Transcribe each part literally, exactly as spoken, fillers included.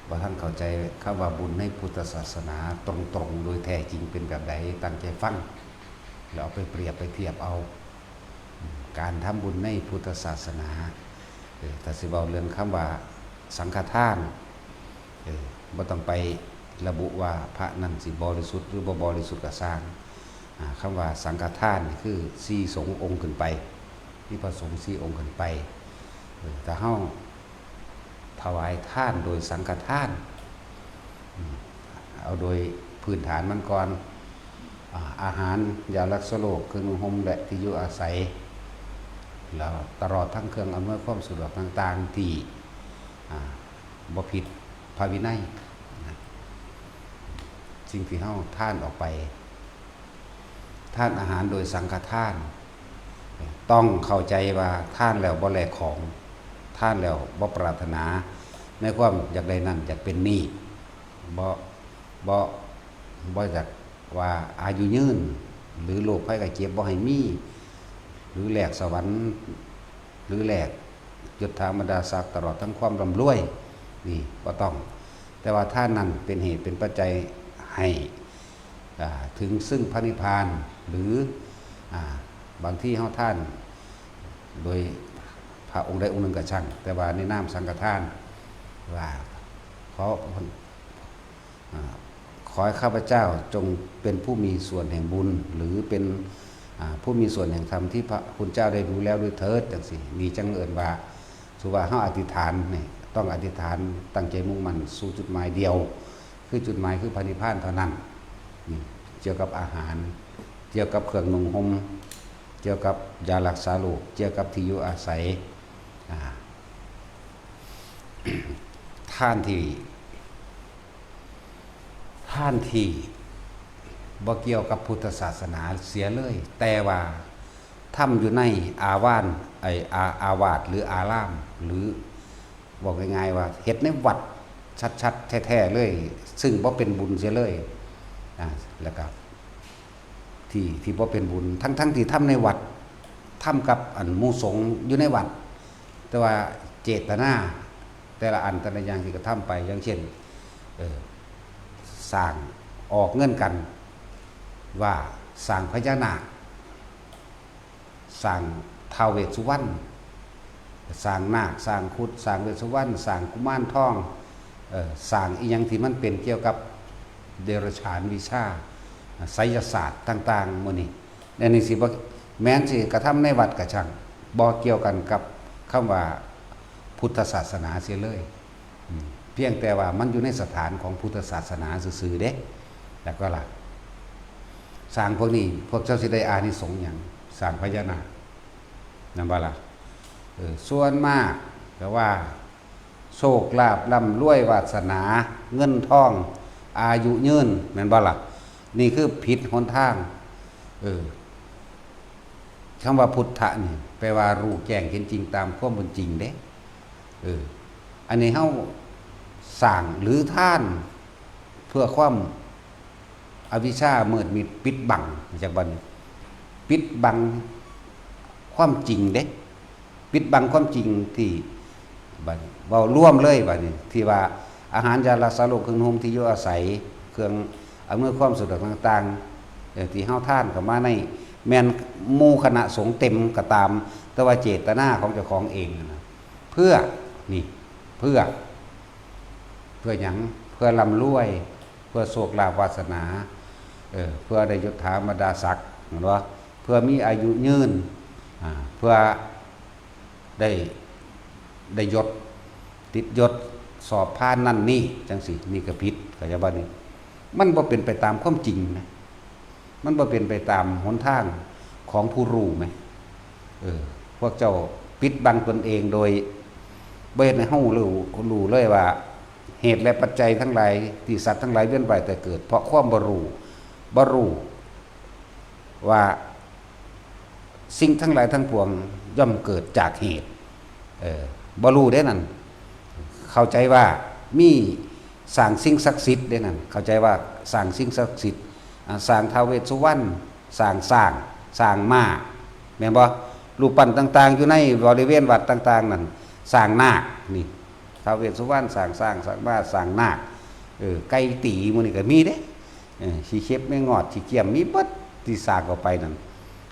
บ่ทันเข้าใจคำว่าบุญในพุทธศาสนาตรงๆ โดยแท้จริงเป็นแบบใด ตั้งใจฟัง แล้วเอาไปเปรียบไปเทียบเอา การทำบุญในพุทธศาสนา เออ ถ้าสิเว้าเรื่องคำว่าสังฆทาน เออ บ่ต้องไประบุว่าพระนั่นสิบริสุทธิ์หรือบ่บริสุทธิ์ก็ซ่าง อ่า คำว่าสังฆทานนี่คือสี่สงฆ์องค์ขึ้นไป มีพระสงฆ์สี่องค์ขึ้นไป เออ ถ้าเฮาถวายทานโดยสังฆทาน อืม เอาโดยพื้นฐานมันก่อน อ่า อาหาร ยารักษาโรค เครื่องนุ่งห่ม และที่อยู่อาศัย แล้วตลอดทั้งเครื่องอำนวยความสะดวกต่างๆ ที่ อ่า บ่ผิดพระวินัยนะ สิ่งที่เฮาทานออกไป ทานอาหารโดยสังฆทาน ต้องเข้าใจว่าทานแล้วบ่แลกของ ทานแล้วบ่ปรารถนาในความอยากได้นั่นอยากเป็นนี่ บ่ บ่ บ่อยากว่าอายุยืน หรือโรคภัยไข้เจ็บบ่ให้มี หรือแลกสวรรค์ หรือแลกยศถาบรรดาศักดิ์ตลอดทั้งความร่ำรวย นี่บ่ต้อง แต่ว่าทานนั้นเป็นเหตุเป็นปัจจัยให้ อ่า ถึงซึ่งพระนิพพาน หรือ อ่า บางทีเฮาทาน โดยพระองค์ใดองค์หนึ่งก็ช่าง แต่ว่าในนามสังฆทาน ว่าขอ อ่า ขอให้ข้าพเจ้าจงเป็นผู้มีส่วนแห่งบุญ หรือเป็น อ่า ผู้มีส่วนแห่งธรรมที่พระคุณเจ้าได้รู้แล้วด้วยเถิด จังซี้ นี่จังเอิ้นว่า ถือว่าเฮาอธิษฐานนี่ ต้องอธิษฐานตั้งใจมุ่งมั่นสู่จุดหมายเดียว คือจุดหมายคือพระนิพพานเท่านั้น นี่ เกี่ยวกับอาหาร เกี่ยวกับเครื่องนุ่งห่ม เกี่ยวกับยารักษาโรค เกี่ยวกับที่อยู่อาศัย อ่า ทานที่ ทานที่บ่เกี่ยวกับพุทธศาสนาเสียเลย แต่ว่าทำอยู่ในอาวาน ไอ้ อา- อาวาส หรืออาราม หรือบอกง่ายๆว่าเฮ็ดในวัดชัดๆ แท้ๆ เลย ซึ่งบ่เป็นบุญเสียเลย อ่า แล้วก็ที่ ที่บ่เป็นบุญ ทั้งๆ ที่ทำในวัด ทำกับอันหมู่สงฆ์อยู่ในวัด แต่ว่าเจตนาแต่ละอันแต่ละอย่างที่กระทำไป อย่างเช่น เออ สร้าง ออกเงินกัน ว่าสร้างพญานาค สร้างท้าวเวสสุวรรณ สร้างนาค สร้างครุฑ สร้างเวสสุวรรณ สร้างกุมารทอง เอ่อ สร้างอิหยังที่มันเป็นเกี่ยวกับเดรัจฉานวิชา ไสยศาสตร์ต่างๆ หมู่นี้ อันนี้สิบ่ แม้นสิกระทำในวัดก็ช่าง บ่เกี่ยวกันกับคำว่าพุทธศาสนาเสียเลย อืม เพียงแต่ว่ามันอยู่ในสถานของพุทธศาสนาซื่อๆ เด้ แล้วก็ล่ะ สร้างพวกนี้ พวกเจ้าสิได้อานิสงส์หยัง สร้างพญานาค นั่นบ่ล่ะ เออ ส่วนมากก็ว่า โชคลาภร่ำรวยวาสนา เงินทอง อายุยืน แม่นบ่ล่ะ นี่คือผิดหนทาง เออ คำว่าพุทธะนี่ แปลว่ารู้แจ้งเห็นจริงตามความเป็นจริงเด้ เออ อันนี้เฮาสร้างหรือทาน เพื่อความอวิชชามืดมิดปิดบัง จากบัดนี้ ปิดบังความจริงเด้ ปิดบังความจริงที่ บัดเว้ารวมเลยบัดนี้ ที่ว่าอาหารยารักษาโรค เครื่องนุ่งห่ม ที่อยู่อาศัย เครื่องอำนวยความสะดวกต่างๆ เอ่อ ที่เฮาทานเข้ามาใน แม่นหมู่คณะสงฆ์เต็มก็ตาม แต่ว่าเจตนาของเจ้าของเองนะ เพื่อ นี่ เพื่อ เพื่อหยัง เพื่อร่ำรวย เพื่อโชคลาภวาสนา เออ เพื่อได้ยศถาบรรดาศักดิ์ แม่นบ่ เพื่อมีอายุยืน อ่า เพื่อได้ ได้ยศ ติดยศ สอบผ่านนั่นนี่ จังซี้ นี่ก็ผิด เข้าใจบ่นี่ มันบ่เป็นไปตามความจริงนะ มันบ่เป็นไปตามหนทางของผู้รู้แหม เออ พวกเจ้าปิดบังตนเองโดยบ่เฮ็ดให้เฮารู้ รู้เลยว่า เหตุและปัจจัยทั้งหลายที่สัตว์ทั้งหลายเวียนว่ายแต่เกิด เพราะความบ่รู้ บ่รู้ว่าสิ่งทั้งหลายทั้งปวงย่อมเกิดจากเหตุ เออ บ่รู้เด้นั่น เข้าใจว่ามีสร้างสิ่งศักดิ์สิทธิ์เด้นั่น เข้าใจว่าสร้างสิ่งศักดิ์สิทธิ์ อ่า สร้างท้าวเวสสุวรรณ สร้างช้าง สร้างม้า แม่นบ่ รูปปั้นต่างๆ อยู่ในบริเวณวัดต่างๆ นั่น สร้างนาค นี่ ค ท้าวเวสสุวรรณ สร้างช้าง สร้างม้า สร้างนาค เออ ไก่ตี๋ หมู่นี้ก็มีเด้ เออ ขี้เข็บแมงงอด ขี้เกียม มีเบิด ที่สร้างเข้าไปนั่น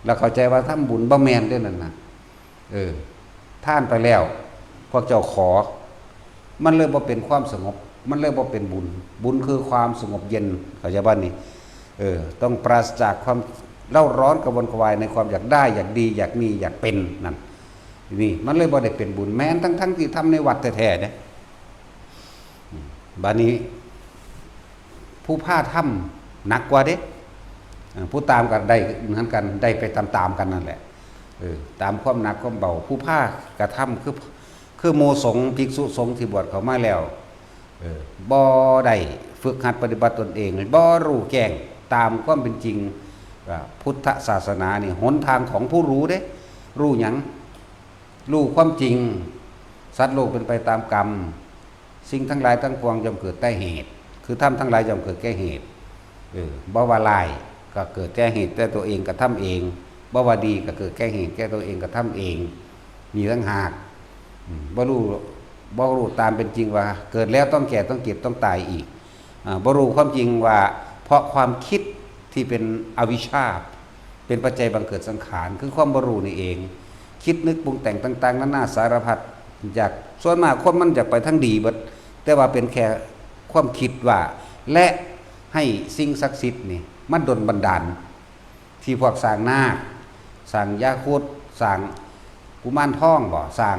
แล้วเข้าใจว่าทำบุญ บ่แม่นเด้อนั่นน่ะ เออ ทานไปแล้ว พวกเจ้าขอ มันเลยบ่เป็นความสงบ มันเลยบ่เป็นบุญ บุญคือความสงบเย็น เข้าใจบ่นี่ เออ ต้องปราศจากความเร่าร้อนกระวนกระวายในความอยากได้ อยากดี อยากมี อยากเป็นนั่น นี่มันเลยบ่ได้เป็นบุญ แม้นทั้งๆที่ทำในวัดแท้ๆเด้ อืม บัดนี้ ผู้พาทำหนักกว่าเด้ เออ ผู้ตามก็ได้เหมือนกัน ได้ไปตามๆกันนั่นแหละ เออ ตามความหนักความเบา ผู้พากระทำคือ คือหมู่สงฆ์ภิกษุสงฆ์ที่บวชเข้ามาแล้ว เออ บ่ได้ฝึกหัดปฏิบัติตนเอง บ่รู้แจ้งตามความเป็นจริง ว่าพุทธศาสนานี่หนทางของผู้รู้เด้ รู้หยัง รู้ความจริง สัตว์โลกเป็นไปตามกรรม สิ่งทั้งหลายทั้งปวงย่อมเกิดแต่เหตุ คือธรรมทั้งหลายย่อมเกิดแก่เหตุ เออ บ่ว่าร้ายก็เกิดแก่เหตุแต่ตัวเองกระทำเอง บ่ว่าดีก็เกิดแก่เหตุแก่ตัวเองกระทำเอง นี่ต่างหาก อืม บ่รู้ บ่รู้ตามเป็นจริงว่าเกิดแล้วต้องแก่ต้องเจ็บต้องตายอีก อ่า บ่รู้ความจริงว่าเพราะความคิดที่เป็นอวิชชา เป็นปัจจัยบังเกิดสังขาร คือความบ่รู้นี่เอง คิดนึกปรุงแต่งต่างๆนานาสารพัด อยาก ส่วนมากคนมันอยากไปทางดีเบิด แต่ว่าเป็นแค่ความคิดว่า และให้สิ่งศักดิ์สิทธิ์นี่มาดลบันดาล ที่พวกสร้างนาค สร้างย่าครุฑ สร้างกุมารทองบ่ สร้าง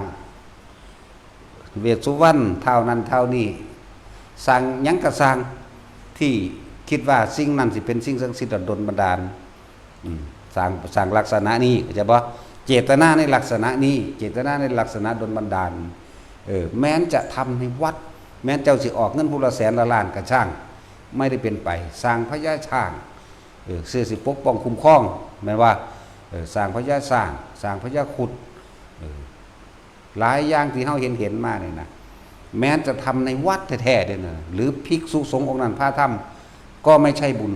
เวสสุวรรณ ท้าวนั้นท้าวนี้ สร้างหยังก็สร้าง ที่คิดว่าสิ่งนั้นสิเป็นสิ่งศักดิ์สิทธิ์ดลบันดาล อืม สร้าง สร้างลักษณะนี้ เข้าใจบ่ เจตนาในลักษณะนี้ เจตนาในลักษณะดลบันดาล เออ แม้นจะทำในวัด แม้นเจ้าสิออกเงินผู้ละแสนละล้านก็ช่าง ไม่ได้เป็นไป สร้างพญาช้าง เออ เพื่อสิปกป้องคุ้มครอง แม่นว่า เออ สร้างพญาช้าง สร้างพญาครุฑ เออ หลายอย่างที่เฮาเห็นเห็นมานี่นะ แม้นจะทำในวัดแท้ๆเด้อนะ หรือภิกษุสงฆ์องค์นั้นพาทำ ก็ไม่ใช่บุญ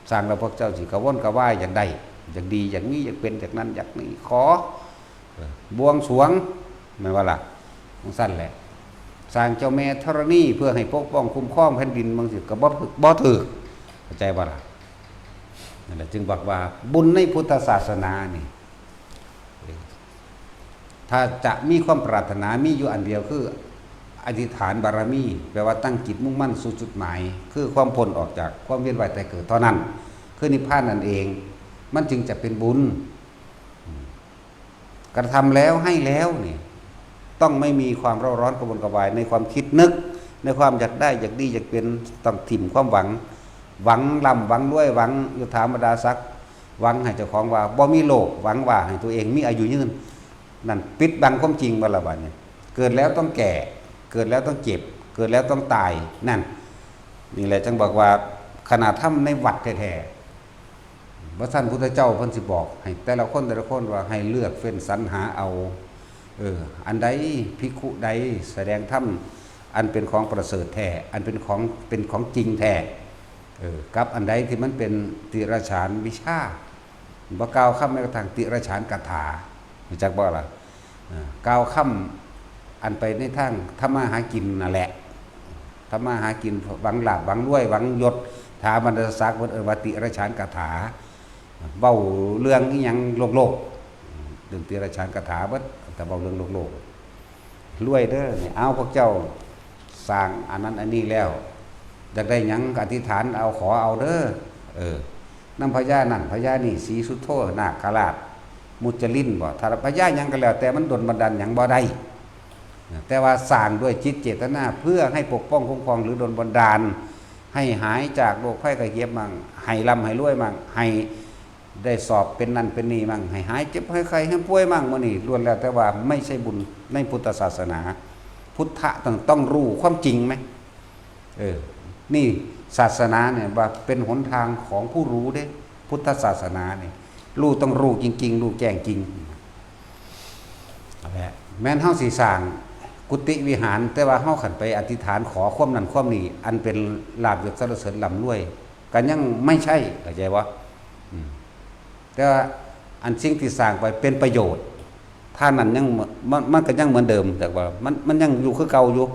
สร้างแล้วพวกเจ้าสิกระวนกระวายอยากได้ อยากดี อยากมี อยากเป็น อยากนั้น อยากนี้ ขอ เออ บวงสรวง แม่นว่าล่ะ จั่งซั้นแหละ สร้างเจ้าแม่ธรณีเพื่อให้ปกป้องคุ้มครองแผ่นดิน บางทีก็บ่ บ่ถืก เข้าใจบ่ล่ะ นั่นแหละจึงบอกว่าบุญในพุทธศาสนานี่ ถ้าจะมีความปรารถนา มีอยู่อันเดียวคืออธิษฐานบารมี แปลว่าตั้งจิตมุ่งมั่นสู่จุดหมาย คือความพ้นออกจากความเวียนว่ายตายเกิดเท่านั้น คือนิพพานนั่นเอง มันจึงจะเป็นบุญ กระทำแล้วให้แล้วนี่ ต้องไม่มีความเร่าร้อนกระวนกระวายในความคิดนึก ในความอยากได้อยากดีอยากเป็น ต้องถิ่มความหวัง หวังร่ำหวังรวย หวังยศถาบรรดาศักดิ์ หวังให้เจ้าของว่าบ่มีโรค หวังว่าให้ตัวเองมีอายุยืน นั่นปิดบังความจริงบ่ล่ะบัดนี้ เกิดแล้วต้องแก่ เกิดแล้วต้องเจ็บ เกิดแล้วต้องตาย นั่น นี่แหละจึงบอกว่าขนาดทำในวัดแท้ๆ บ่ซั้นพุทธเจ้าเพิ่นสิบอกให้แต่ละคนแต่ละคนว่าให้เลือกเฟ้นสรรหาเอา เออ อันใด ภิกขุใดแสดงธรรมอันเป็นของประเสริฐแท้ อันเป็นของ เป็นของจริงแท้ เออ กับอันใดที่มันเป็นติรฉานวิชา บ่กล่าวคำแม้กระทั่งติรฉานคาถา รู้จักบ่ล่ะ เอ่อกล่าวคำอันไปในทางทำมาหากินนั่นแหละ ทำมาหากิน หวังลาภ หวังรวย หวังยศถาบรรดาศักดิ์ เพิ่นเอิ้นว่าติรฉานคาถา เว้าเรื่องอิหยังโลกๆ เรื่องติรฉานคาถาเบิด แต่เว้าเรื่องโลกๆ รวยเด้อนี่ เอาพวกเจ้าสร้างอันนั้นอันนี้แล้ว อยากได้หยังก็อธิษฐานเอา ขอเอาเด้อ เออ นำพญานั่นพญานี่ ศรีสุโธ นาคราช มุจลินบ่ ถ้าพญาหยังก็แล้วแต่ มันดลบันดาลหยังบ่ได้ แต่ว่าสร้างด้วยจิตเจตนาเพื่อให้ปกป้องคุ้มครองหรือดลบันดาล ให้หายจากโรคภัยไข้เจ็บมั่ง ให้ร่ำให้รวยมั่ง ให้ได้สอบเป็นนั่นเป็นนี่มั่ง ให้หายเจ็บหายไข้หายป่วยมั่ง มื้อนี้ล้วนแล้วแต่ว่าไม่ใช่บุญในพุทธศาสนา พุทธะต้อง ต้องรู้ความจริงไหม เออ นี่ศาสนาเนี่ยว่าเป็นหนทางของผู้รู้เด้ พุทธศาสนาเนี่ย รู้ต้องรู้จริงๆ รู้แจ้งจริง เอาละ แม้นเฮาสิสร้างกุฏิวิหาร แต่ว่าเฮาคันไปอธิษฐานขอความนั้นความนี้ อันเป็นลาภยศสรรเสริญร่ำรวย ก็ยังไม่ใช่ เข้าใจบ่ อืม แต่ว่าอันสิ่งที่สร้างไปเป็นประโยชน์ ถ้านั้นยัง มัน มันก็ยังเหมือนเดิม แต่ว่ามัน มันยังอยู่คือเก่าอยู่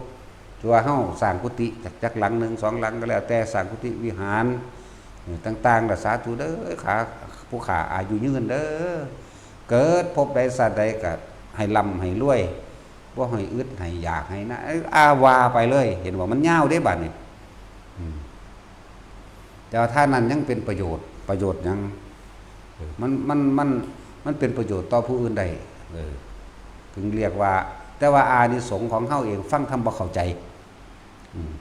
ถือว่าเฮาสร้างกุฏิจัก จักหลังหนึ่งสองหลังก็แล้วแต่ สร้างกุฏิวิหาร เออ ต่างๆ ก็สาธุเด้อ ขา ผู้ข้าอายุยืนเด้อ เกิดภพใดชาติใดก็ให้ร่ำให้รวย บ่ให้อึดให้อยากให้นะ เอ้ย อาว่าไปเลย เห็นว่ามันยาวเด้บัดนี้ อืม แต่ว่าท่านั้นยังเป็นประโยชน์ ประโยชน์หยัง เออ มัน มัน มัน มันเป็นประโยชน์ต่อผู้อื่นได้ เออ ถึงเรียกว่า แต่ว่าอานิสงส์ของเฮาเอง ฟังธรรมบ่เข้าใจ อืม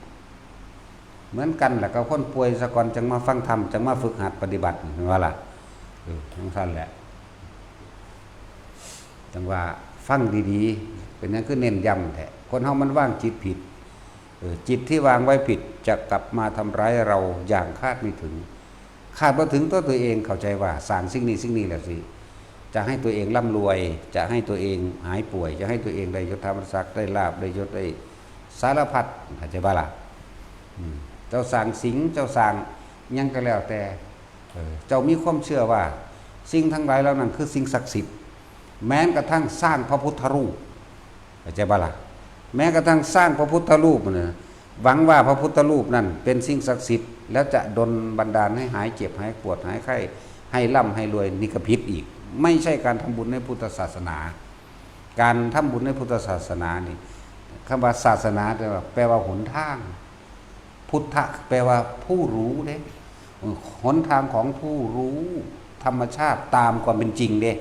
เหมือนกันแหละกับคนป่วยซะก่อน จั่งมาฟังธรรม จั่งมาฝึกหัดปฏิบัติ แม่นบ่ล่ะ เออ จั่งซั่นแหละ จั่งว่าฟังดีๆ เป็นหยังคือเน้นย้ำแท้ คนเฮามันวางจิตผิด เออ จิตที่วางไว้ผิดจะกลับมาทำร้ายเราอย่างคาดไม่ถึง คาดบ่ถึงตัวตัวเอง เข้าใจว่าสร้างสิ่งนี้สิ่งนี้แล้วสิ จะให้ตัวเองร่ำรวย จะให้ตัวเองหายป่วย จะให้ตัวเองได้ยศถาบรรดาศักดิ์ ได้ลาภ ได้ยศ ได้สารพัด เข้าใจบ่ล่ะ อืม เจ้าสร้างสิงห์ เจ้าสร้างหยังก็แล้วแต่ เออ เจ้ามีความเชื่อว่าสิ่งทั้งหลายเหล่านั้นคือสิ่งศักดิ์สิทธิ์ แม้กระทั่งสร้างพระพุทธรูป เข้าใจบ่ล่ะ แม้กระทั่งสร้างพระพุทธรูปนะ หวังว่าพระพุทธรูปนั่นเป็นสิ่งศักดิ์สิทธิ์ แล้วจะดลบันดาลให้หายเจ็บหายปวดหายไข้ ให้ร่ำให้รวย นี่ก็ผิดอีก ไม่ใช่การทำบุญในพุทธศาสนา การทำบุญในพุทธศาสนานี่ คำว่าศาสนาแปลว่า แปลว่าหนทาง พุทธะแปลว่าผู้รู้เด้ หนทางของผู้รู้ธรรมชาติตามความเป็นจริงเด้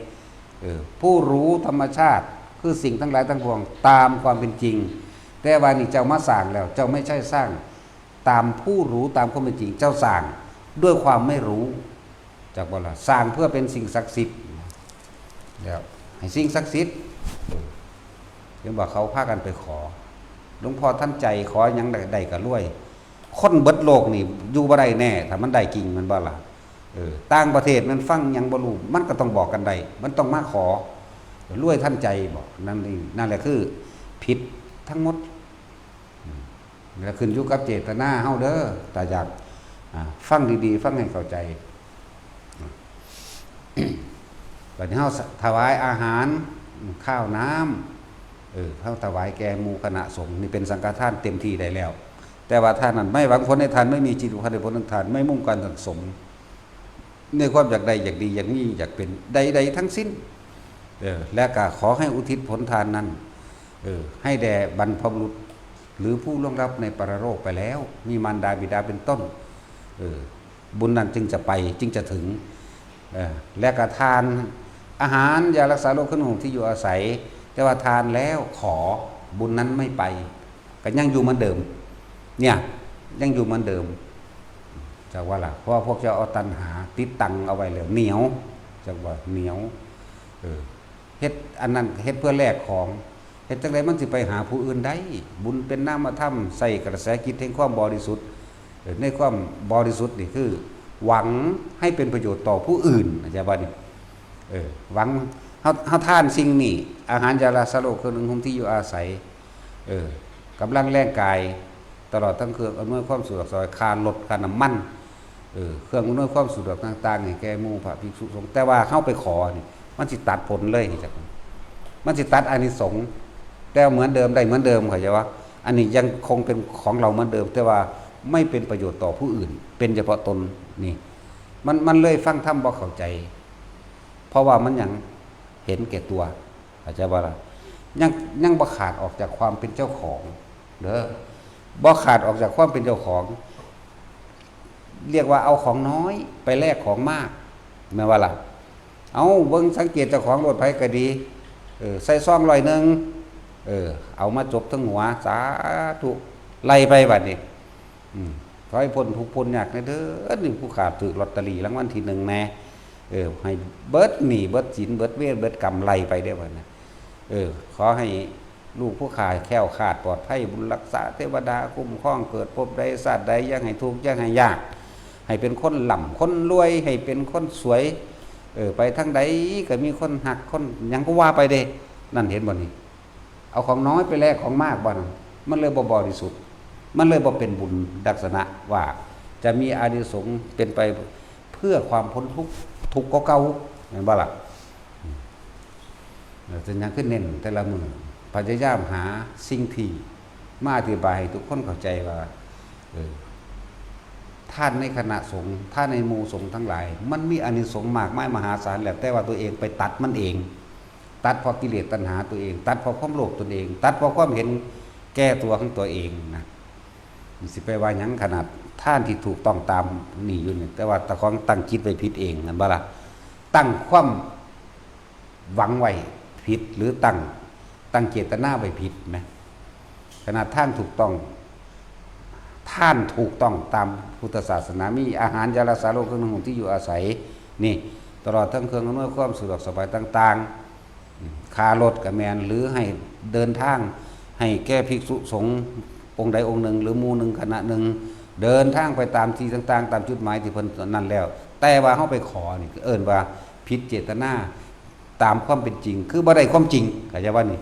เออ ผู้รู้ธรรมชาติคือสิ่งทั้งหลายทั้งปวงตามความเป็นจริง แต่ว่านี่เจ้ามาสร้างแล้ว เจ้าไม่ใช่สร้างตามผู้รู้ตามความเป็นจริง เจ้าสร้างด้วยความไม่รู้ จักบ่ล่ะ สร้างเพื่อเป็นสิ่งศักดิ์สิทธิ์ แล้วให้สิ่งศักดิ์สิทธิ์ เห็นว่าเขาพากันไปขอ หลวงพ่อทันใจ ขอหยังได้ ได้ก็รวย คนเบิดโลกนี่อยู่บ่ได้แน่ ถ้ามันได้จริง แม่นบ่ล่ะ เออ ต่างประเทศมันฟังหยังบ่รู้ มันก็ต้องบอกกันได้ มันต้องมาขอ รวยทันใจบอก นั่นนี่ นั่นแหละคือผิดทั้งหมด อืม แล้วขึ้นอยู่กับเจตนาเฮาเด้อ ถ้าอยาก อ่า ฟังดีๆ ฟังให้เข้าใจ บัดนี้เฮาถวายอาหาร ข้าวน้ำ เออ เฮาถวายแก่หมู่คณะสงฆ์ นี่เป็นสังฆทานเต็มที่ได้แล้ว แต่ว่าทานนั้นไม่หวังผลในทาน ไม่มีจิตผูกพันในผลของทาน ไม่มุ่งการสั่งสม ในความอยากได้ อยากดี อยากมี อยากเป็น ใดๆ ทั้งสิ้น เออ และก็ขอให้อุทิศผลทานนั้น เออ ให้แด่บรรพบุรุษ หรือผู้ล่วงลับในปรโลกไปแล้ว มีมารดาบิดาเป็นต้น เออ บุญนั้นจึงจะไป จึงจะถึง เออ และก็ทานอาหาร ยารักษาโรค เครื่องนุ่งห่ม ที่อยู่อาศัย แต่ว่าทานแล้วขอ บุญนั้นไม่ไป ก็ยังอยู่เหมือนเดิม เนี่ย ยังอยู่เหมือนเดิม จักว่าล่ะ เพราะว่าพวกเจ้าเอาตัณหาติดตังเอาไว้แล้ว เหนียว จักว่าเหนียว เออ เฮ็ดอันนั้น เฮ็ดเพื่อแลกของ เฮ็ดจั่งใดมันสิไปหาผู้อื่นได้ บุญเป็นนามธรรม ใส่กระแสจิตแห่งความบริสุทธิ์ เออ ในความบริสุทธิ์นี่คือ หวังให้เป็นประโยชน์ต่อผู้อื่น เข้าใจบ่นี่ เออ หวัง เฮา เฮาทานสิ่งนี้ อาหาร ยารักษาโรค เครื่องนุ่งห่ม ที่อยู่อาศัย เออ กำลังแรงกาย ตลอดทั้งเครื่องอำนวยความสะดวกสบาย ค่ารถ ค่าน้ำมัน เออ เครื่องอำนวยความสะดวกต่างๆ ให้แก่หมู่พระภิกษุสงฆ์ แต่ว่าเฮาไปขอนี่ มันสิตัดผลเลย นี่จ้ะ มันสิตัดอานิสงส์ แต่เหมือนเดิม ได้เหมือนเดิม เข้าใจบ่ อันนี้ยังคงเป็นของเราเหมือนเดิม แต่ว่าไม่เป็นประโยชน์ต่อผู้อื่น เป็นเฉพาะตน นี่ มัน มันเลยฟังธรรมบ่เข้าใจ เพราะว่ามันยังเห็นแก่ตัว เข้าใจบ่ล่ะ ยัง ยังบ่ขาดออกจากความเป็นเจ้าของ เด้อ บ่ขาดออกจากความเป็นเจ้าของ เรียกว่าเอาของน้อยไปแลกของมาก แม่นบ่ล่ะ เอาเบิ่งสังเกตเจ้าของรถไผก็ดี เออ ใส่ซองร้อยหนึ่ง เออ เอามาจบทั้งหัว สาธุ ไล่ไปบัดนี้ อืม ขอให้พ้นทุกข์พ้นยากแน่เด้อ นี่ผู้ข้าถืกลอตเตอรี่รางวัลที่หนึ่งแน่ เออ ให้เบิดหนี้เบิดสินเบิดเวรเบิดกรรม ไล่ไปเด้อบัดนี้ เออ ขอให้ลูกผู้ข้าแคล้วคลาดปลอดภัย บุญรักษาเทวดาคุ้มครอง เกิดภพใดชาติใด อย่าให้ทุกข์อย่าให้ยาก ให้เป็นคนร่ำคนรวย ให้เป็นคนสวย เออ ไปทางใดก็มีคนฮัก คนหยังก็ว่าไปเด้ นั่นเห็นบ่นี่ เอาของน้อยไปแลกของมากบ่นั่น มันเลยบ่บริสุทธิ์ มันเลยบ่เป็นบุญลักษณะว่าจะมีอานิสงส์เป็นไปเพื่อความพ้นทุกข์ ทุกข์ก็เก่า แม่นบ่ล่ะ เออ เป็นหยังคือเน้นแต่ละมื้อ พยายามหาสิ่งที่มาอธิบายให้ทุกคนเข้าใจว่า เออ ทานในคณะสงฆ์ ทานในหมู่สงฆ์ทั้งหลาย มันมีอานิสงส์มากมายมหาศาลแหละ แต่ว่าตัวเองไปตัดมันเอง ตัดเพราะกิเลสตัณหาตัวเอง ตัดเพราะความโลภตนเอง ตัดเพราะความเห็นแก่ตัวของตัวเองนะ มันสิไปว่าหยังขนาดทานที่ถูกต้องตามนี่อยู่นี่ แต่ว่าเจ้าของตั้งจิตไว้ผิดเอง แม่นบ่ล่ะ? ตั้งความหวังไว้ผิด หรือตั้ง ตั้งเจตนาไว้ผิดนะ ขนาดทานถูกต้อง ทานถูกต้องตามพุทธศาสนา มีอาหาร ยารักษาโรค เครื่องนุ่งห่ม ที่อยู่อาศัย นี่ ตลอดทั้งเครื่องอำนวยความสะดวกสบายต่างๆ อืม ค่ารถก็แม่น หรือให้เดินทาง ให้แก่ภิกษุสงฆ์องค์ใดองค์หนึ่ง หรือหมู่หนึ่งคณะหนึ่ง เดินทางไปตามที่ต่างๆ ตามจุดหมายที่เพิ่นนั่นแล้ว แต่ว่าเฮาไปขอนี่ เอิ้นว่าผิดเจตนาตามความเป็นจริง คือบ่ได้ความจริง เข้าใจบ่นี่?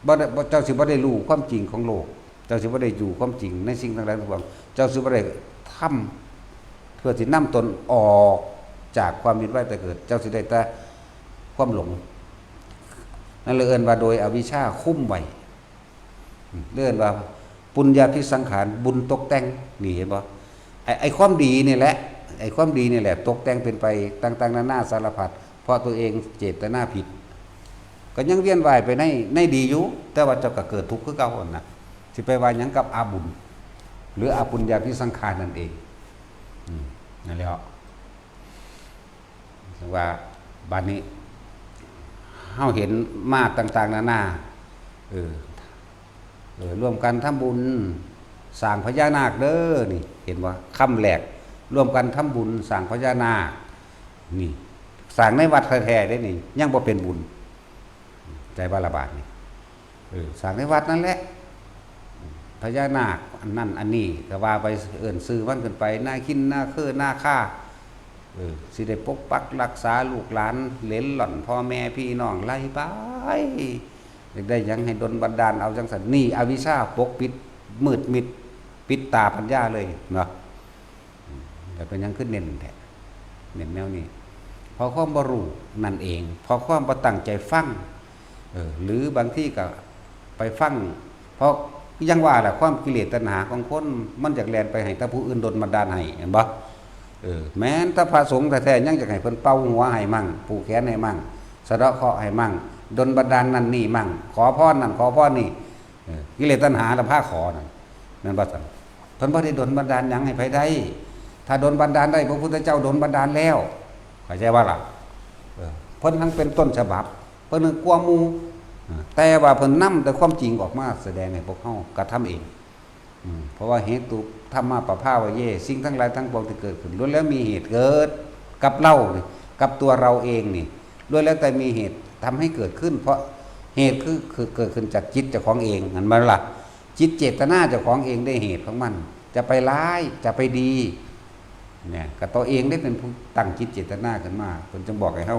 บ่ได้ บ่ เจ้าสิบ่ได้รู้ความจริงของโลก เจ้าสิบ่ได้อยู่ความจริงในสิ่งทั้งหลายทั้งปวง เจ้าสิบ่ได้ทำเพื่อสินำตนออกจากความเวียนว่ายตายเกิด เจ้าสิได้แต่ความหลง นั่นเลยเอิ้นว่าโดยอวิชชาคุ้มไว้ เอิ้นว่าปุญญาภิสังขาร บุญตกแต่ง นี่เห็นบ่? ไอ้ ไอ้ความดีนี่แหละ ไอ้ความดีนี่แหละ ตกแต่งเป็นไปต่างๆ นานาสารพัด เพราะตัวเองเจตนาผิด ก็ยังเวียนว่ายไปใน ในดีอยู่ แต่ว่าเจ้าก็เกิดทุกข์คือเก่าหั่นน่ะ สิไปว่าหยังกับอาบุญ หรืออาปุญญาภิสังขารนั่นเอง อืม นั่นแหละ ว่าบัดนี้ เฮาเห็นมาต่างๆ นานา เออ เออ ร่วมกันทำบุญสร้างพญานาคเด้อ นี่ เห็นบ่? คำแรก ร่วมกันทำบุญสร้างพญานาค นี่ สร้างในวัดแท้ๆ เด้นี่ ยังบ่เป็นบุญ ใจบ่ละบาดนี่ เออ สร้างในวัดนั่นแหละ พญานาคอันนั้นอันนี้ก็ว่าไป เอิ้นชื่อมันขึ้นไป นาคิน นาเคอ นาคา เออ สิได้ปกปักรักษาลูกหลานเหลนหล่อน พ่อแม่พี่น้อง ไล่ไป อยากได้หยังให้ดลบันดาลเอาจังซั่น นี่อวิชชาปกปิด มืดมิด ปิดตาปัญญาเลยเนาะ อืม แล้วเป็นหยังคือเน้นแท้ เน้นแนวนี้ เพราะความบ่รู้นั่นเอง เพราะความบ่ตั้งใจฟัง เออ หรือบางทีก็ไปฟัง เพราะยังว่าแหละ ความกิเลสตัณหาของคน มันอยากแล่นไปให้แต่ผู้อื่นดลบันดาลให้ เห็นบ่? เออ แม้นแต่พระสงฆ์แท้ๆ ยังอยากให้เพิ่นเป่าหัวให้มั่ง ผูกแขนให้มั่ง สะเดาะเคราะห์ให้มั่ง ดลบันดาลนั่นนี่มั่ง ขอพรนั่นขอพรนี่ เออ กิเลสตัณหาละพาขอนั่น แม่นบ่ซั่น? เพิ่นบ่ได้ดลบันดาลหยังให้ไผได้ ถ้าดลบันดาลได้ พระพุทธเจ้าดลบันดาลแล้ว เข้าใจบ่ล่ะ? เออ เพิ่นทั้งเป็นต้นฉบับ เพิ่นทั้งกว่าหมู่ เออ แต่ว่าเพิ่นนำแต่ความจริงออกมาแสดงให้พวกเฮากระทำเอง อืม เพราะว่าเหตุธัมมาปภาเว สิ่งทั้งหลายทั้งปวงที่เกิดขึ้น ล้วนแล้วมีเหตุเกิดกับเรานี่ กับตัวเราเองนี่ ล้วนแล้วแต่มีเหตุทำให้เกิดขึ้น เพราะเหตุคือ คือเกิดขึ้นจากจิตเจ้าของเอง หันมาล่ะ จิตเจตนาเจ้าของเองได้เหตุของมัน จะไปร้าย จะไปดี เนี่ย ก็ตัวเองได้เป็นผู้ตั้งจิตเจตนาขึ้นมา เพิ่นจึงบอกให้เฮา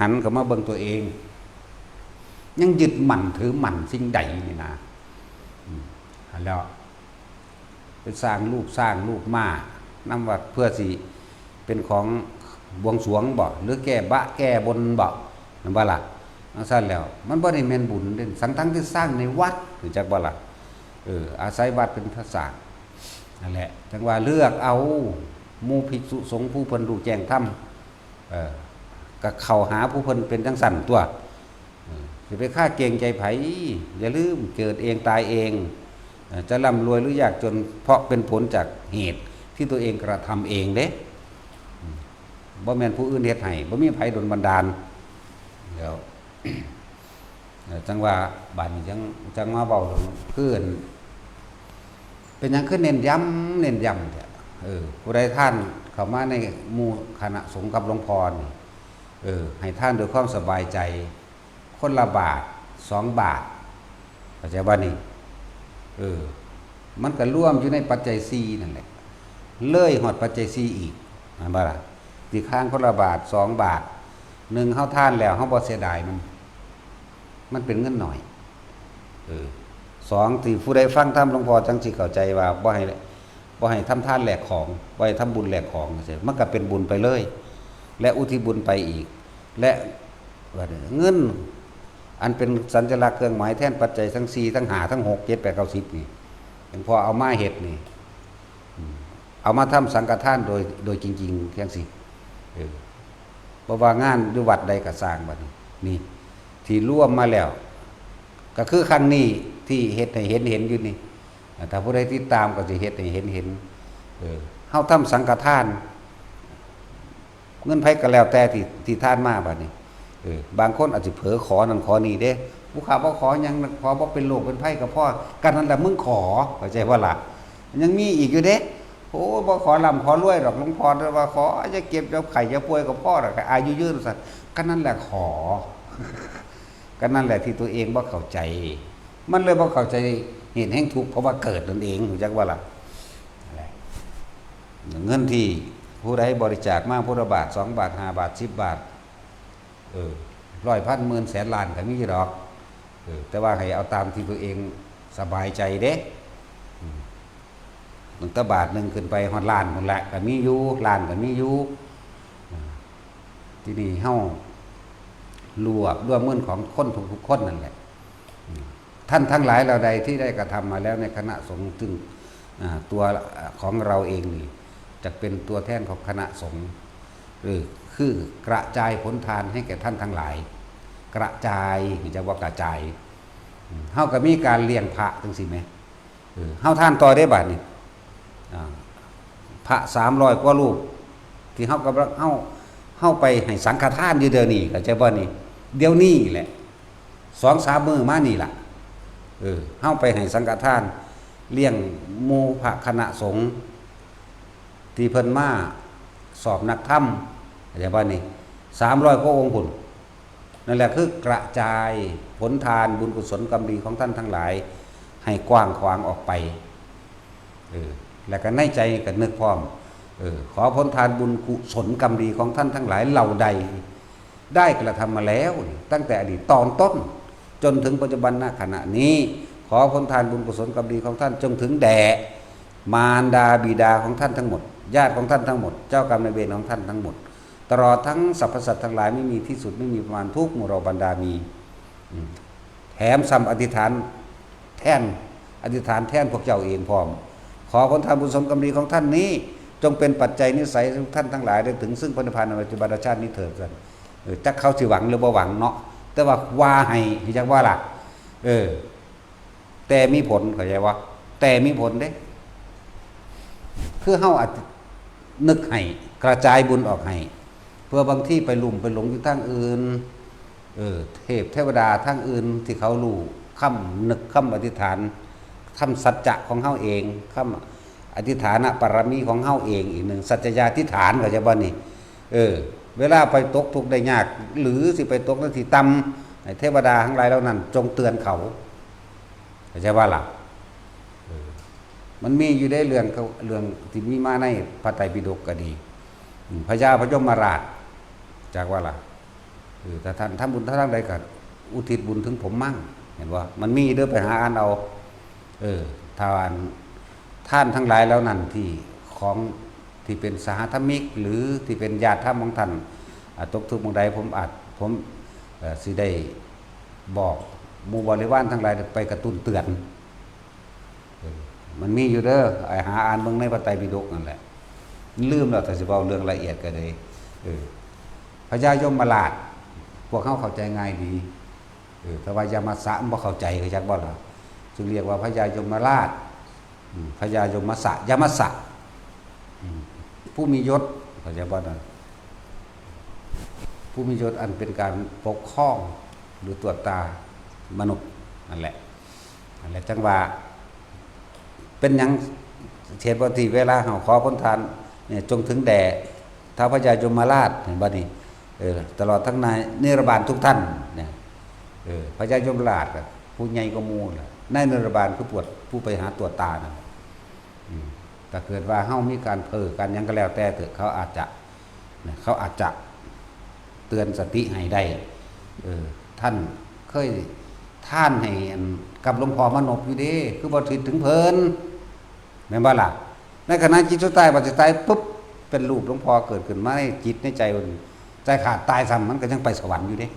หันเข้ามาเบิ่งตัวเอง ยังยึดมั่นถือมั่นสิ่งใดนี่นะ อืม แล้วไปสร้างรูป สร้างรูปมานำวัด เพื่อสิเป็นของบวงสรวงบ่ หรือแก้บะแก้บนบ่ แม่นบ่ล่ะ? จั่งซั้นแล้ว มันบ่ได้แม่นบุญเด้ ทั้งๆ ที่สร้างในวัด รู้จักบ่ล่ะ? เออ อาศัยวัดเป็นพระสร้าง นั่นแหละ จั่งว่าเลือกเอาหมู่ภิกษุสงฆ์ผู้เพิ่นรู้แจ้งธรรม เออ ก็เข้าหาผู้เพิ่นเป็นจั่งซั้นตั๊ว เออ อย่าไปคาดเกรงใจไผ อย่าลืมเกิดเองตายเอง เออ จะร่ำรวยหรือยากจน เพราะเป็นผลจากเหตุที่ตัวเองกระทำเองเด้ อืม บ่แม่นผู้อื่นเฮ็ดให้ บ่มีไผดลบันดาล แล้ว เอ่อ จั่งว่าบาดนี้จั่ง จั่งมาเว้าเรื่อง คือ เป็นหยังคือเน้นย้ำ เน้นย้ำแท้ เออ ผู้ใดทานเข้ามาในหมู่คณะสงฆ์กับหลวงพ่อนี่ เออ ให้ทานด้วยความสบายใจ คนละบาท สองบาท เข้าใจบ่นี่? เออ มันก็รวมอยู่ในปัจจัยสี่นั่นแหละ เลยฮอดปัจจัยสี่อีก แม่นบ่ล่ะ? ที่ค้างคนละบาท สองบาท หนึ่ง เฮาทานแล้ว เฮาบ่เสียดายมัน มันเป็นเงินน้อย เออ สอง ที่ผู้ใดฟังธรรมหลวงพ่อจั่งสิเข้าใจว่า บ่ให้ บ่ให้ทำทานแลกของ บ่ให้ทำบุญแลกของจั่งซี้ มันก็เป็นบุญไปเลย และอุทิศบุญไปอีก และ ว่าเงิน อันเป็นสัญลักษณ์เครื่องหมายแทนปัจจัยทั้งสี่ ทั้งห้า ทั้งหก เจ็ด แปด เก้า สิบ นี่ หลวงพ่อเอามาเฮ็ดนี่ อืม เอามาทำสังฆทานโดย โดยจริงๆ จั่งซี้ เออ บ่ว่างานอยู่วัดใดก็ซ่างบัดนี้ นี่ ที่รวมมาแล้ว ก็คือครั้งนี้ที่เฮ็ดให้เห็น เห็นอยู่นี่ ถ้าผู้ใดติดตามก็สิเฮ็ดให้เห็น เห็น เออ เฮาทำสังฆทาน เงินไผก็แล้วแต่ที่ ที่ทานมาบัดนี้ เออ บางคนอาจสิเผลอขอนั่นขอนี่เด้ ผู้ข้าบ่ขอหยัง ขอบ่เป็นโรคเป็นภัยก็พอ ก็นั่นแหละมึงขอ เข้าใจบ่ล่ะ ยังมีอีกอยู่เด้ โอ้ บ่ขอร่ำขอรวยดอก หลวงพ่อแต่ว่าขออย่าเจ็บอย่าไข้อย่าป่วยก็พอดอก อายุยืนซั่น ก็นั่นแหละขอ ก็นั่นแหละที่ตัวเองบ่เข้าใจ มันเลยบ่เข้าใจเหตุแห่งทุกข์ เพราะว่าเกิดนั่นเอง รู้จักบ่ล่ะ นั่นแหละ เงินที่ผู้ใดบริจาคมา พุทธบาท สองบาท ห้าบาท สิบบาท เออ ร้อย พัน หมื่น แสน ล้าน ก็มีอยู่ดอก เออ แต่ว่าให้เอาตามที่ตัวเองสบายใจเด้ อืม ตั้งแต่บาทหนึ่งขึ้นไปฮอดล้านพุ้นแหละ ก็มีอยู่ ล้านก็มีอยู่ อ่า ทีนี้เฮารวบรวมเงินของคนทุกๆคนนั่นแหละ อืม ท่านทั้งหลายเหล่าใดที่ได้กระทำมาแล้วในคณะสงฆ์ซึ่ง อ่า ตัวของเราเองนี่ จะเป็นตัวแทนของคณะสงฆ์ หรือคือกระจายผลทานให้แก่ท่านทั้งหลาย กระจาย จะว่ากระจาย อืม เฮาก็มีการเลี้ยงพระจั่งซี้แหม เออ เฮาทานต่อได้บาดนี้ อ่า พระสามร้อยกว่ารูป ที่เฮากำลัง เฮา เฮาไปให้สังฆทานอยู่เดี๋ยวนี้ เข้าใจบ่นี่ เดี๋ยวนี้แหละ สองสามมื้อมานี่ล่ะ เออ เฮาไปให้สังฆทาน เลี้ยงหมู่พระคณะสงฆ์ ที่เพิ่นมาสอบนักธรรม เข้าใจบ่นี่ สามร้อยกว่าองค์พุ้น นั่นแหละคือกระจายผลทานบุญกุศลกรรมดีของท่านทั้งหลาย ให้กว้างขวางออกไป เออ แล้วก็ในใจก็นึกพร้อม เออ ขอผลทานบุญกุศลกรรมดีของท่านทั้งหลายเหล่าใด ได้กระทำมาแล้ว ตั้งแต่อดีตตอนต้น จนถึงปัจจุบันณขณะนี้ ขอผลทานบุญกุศลกรรมดีของท่านจงถึงแด่มารดาบิดาของท่านทั้งหมด ญาติของท่านทั้งหมด เจ้ากรรมนายเวรของท่านทั้งหมด ตลอดทั้งสรรพสัตว์ทั้งหลายไม่มีที่สุดไม่มีประมาณทุกหมู่เหล่าบรรดามี อืม แถมซ้ำอธิษฐานแทน อธิษฐานแทนพวกเจ้าเองพร้อม ขอผลทานบุญกุศลกรรมดีของท่านนี้ จงเป็นปัจจัยนิสัยทุกท่านทั้งหลายได้ถึงซึ่งพระนิพพานในปัจจุบันชาตินี้เถิด ซั่น เออ จักเขาสิหวังหรือบ่หวังเนาะ แต่ว่าว่าให้ จักว่าล่ะ เออ แต่มีผล เข้าใจบ่ แต่มีผลเด้ คือเฮาอาจนึกให้ กระจายบุญออกให้ เพื่อบางทีไปลุ่มไปหลงอยู่ทางอื่น เออ เทพเทวดาทางอื่นที่เขารู้คำนึกคำอธิษฐาน คำสัจจะของเฮาเอง คำอธิษฐานปารมีของเฮาเองอีกหนึ่ง สัจจยาธิษฐาน เข้าใจบ่นี่ เออ เวลาไปตกทุกข์ได้ยาก หรือสิไปตกในที่ต่ำ ให้เทวดาทั้งหลายเหล่านั้นจงเตือนเขา เข้าใจบ่ล่ะ เออ มันมีอยู่ได้เรื่องเขา เรื่องที่มีมาในพระไตรปิฎกก็ดี อืม พญาพยมราช จักว่าล่ะ เออ ถ้าท่านทำบุญทางใดก็อุทิศบุญถึงผมมั่ง เห็นบ่ มันมีเด้อ ไปหาอ่านเอา เออ ถ้าอัน ท่านทั้งหลายเหล่านั้นที่ของ ที่เป็นสหธรรมิก หรือที่เป็นญาติธรรมของท่าน อ่า ตกทุกข์หม่องใด ผมอาจ ผม เอ่อ สิได้บอกหมู่บริวารทั้งหลายไปกระตุ้นเตือน เออ มันมีอยู่เด้อ ไอ้หาอ่านเบิ่งในพระไตรปิฎกนั่นแหละ ลืมแล้ว ถ้าสิเว้าเรื่องละเอียดก็ได้ เออ พญายมราช พวกเฮาเข้าใจง่ายดี เออ แต่ว่ายามัสสะมันบ่เข้าใจ เข้าใจบ่ล่ะ จึงเรียกว่าพญายมราช อืม พญายมสะ ยามัสสะ อืม ผู้มียศ เข้าใจบ่นะ ผู้มียศอันเป็นการปกครองหรือตรวจตามนุษย์นั่นแหละ นั่นแหละ จังว่า เป็นหยังเหตุผลที่เวลาเฮาขอผลทานเนี่ย จงถึงแด่ท้าวพญายมราช เห็นบ่นี่ เออ ตลอดทั้งนายนิรบาลทุกท่านเนี่ย เออ พญายมราชอะผู้ใหญ่กว่าหมู่ล่ะ นายนิรบาลคือปวด ผู้ไปหาตรวจตานั่นแหละ อืม ถ้าเกิดว่าเฮามีการเพ้อการหยังก็แล้วแต่เถอะ เขาอาจจะ นะ เขาอาจจะเตือนสติให้ได้ เออ ท่านเคยทานให้อันกับหลวงพ่อมานพอยู่เด้ คือบ่คิดถึงเพิ่น แม่นบ่ล่ะ ในขณะจิตสุดท้าย บัดสุดท้ายปุ๊บ เป็นรูปหลวงพ่อเกิดขึ้นมาในจิตในใจมัน ใจขาดตายซ้ำ มันก็ยังไปสวรรค์อยู่เด้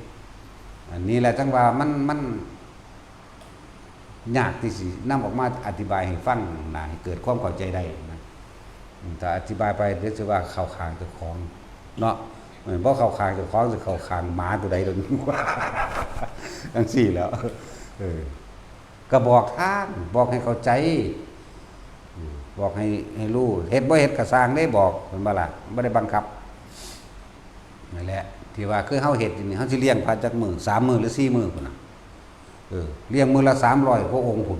อันนี้แหละจั่งว่ามัน มันยากที่สินำออกมาอธิบายให้ฟังนะ ให้เกิดความเข้าใจได้นะ อืม ถ้าอธิบายไปเดี๋ยวสิว่าเข้าข้างเจ้าของเนาะ เออ บ่เข้าข้างเจ้าของ สิเข้าข้างหมาตัวใดตัวหนึ่ง จั่งซี้แหล้ว เออ ก็บอกทาง บอกให้เข้าใจ อืม บอกให้ ให้รู้ เฮ็ดบ่เฮ็ดก็ซ่างเด้ บอก แม่นบ่ล่ะ บ่ได้บังคับ นั่นแหละ ที่ว่าคือเฮาเฮ็ดอยู่นี่ เฮาสิเลี้ยงพระจักมื้อ สามมื้อหรือสี่มื้อพุ้นน่ะ เออ เลี้ยงมื้อละสามร้อยกว่าองค์พุ้น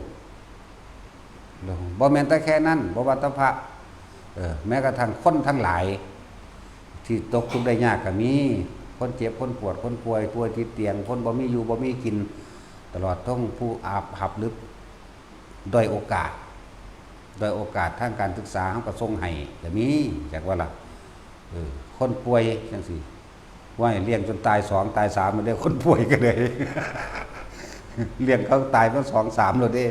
บ่แม่นแต่แค่นั้น บ่ว่าแต่พระ เออ แม้กระทั่งคนทั้งหลาย ที่ตกทุกข์ได้ยากก็มี คนเจ็บ คนปวด คนป่วย ป่วยติดเตียง คนบ่มีอยู่บ่มีกิน ตลอดทั้งผู้อาภัพหรือด้อยโอกาส ด้อยโอกาสทางการศึกษา เฮาก็ส่งให้ก็มี จักว่าล่ะ เออ คนป่วยจั่งซี้ ว่าเลี้ยงจนตายสอง ตายสาม แล้วเด้ คนป่วยก็ได้ เลี้ยงเขาตายมาสองสามแล้วเด้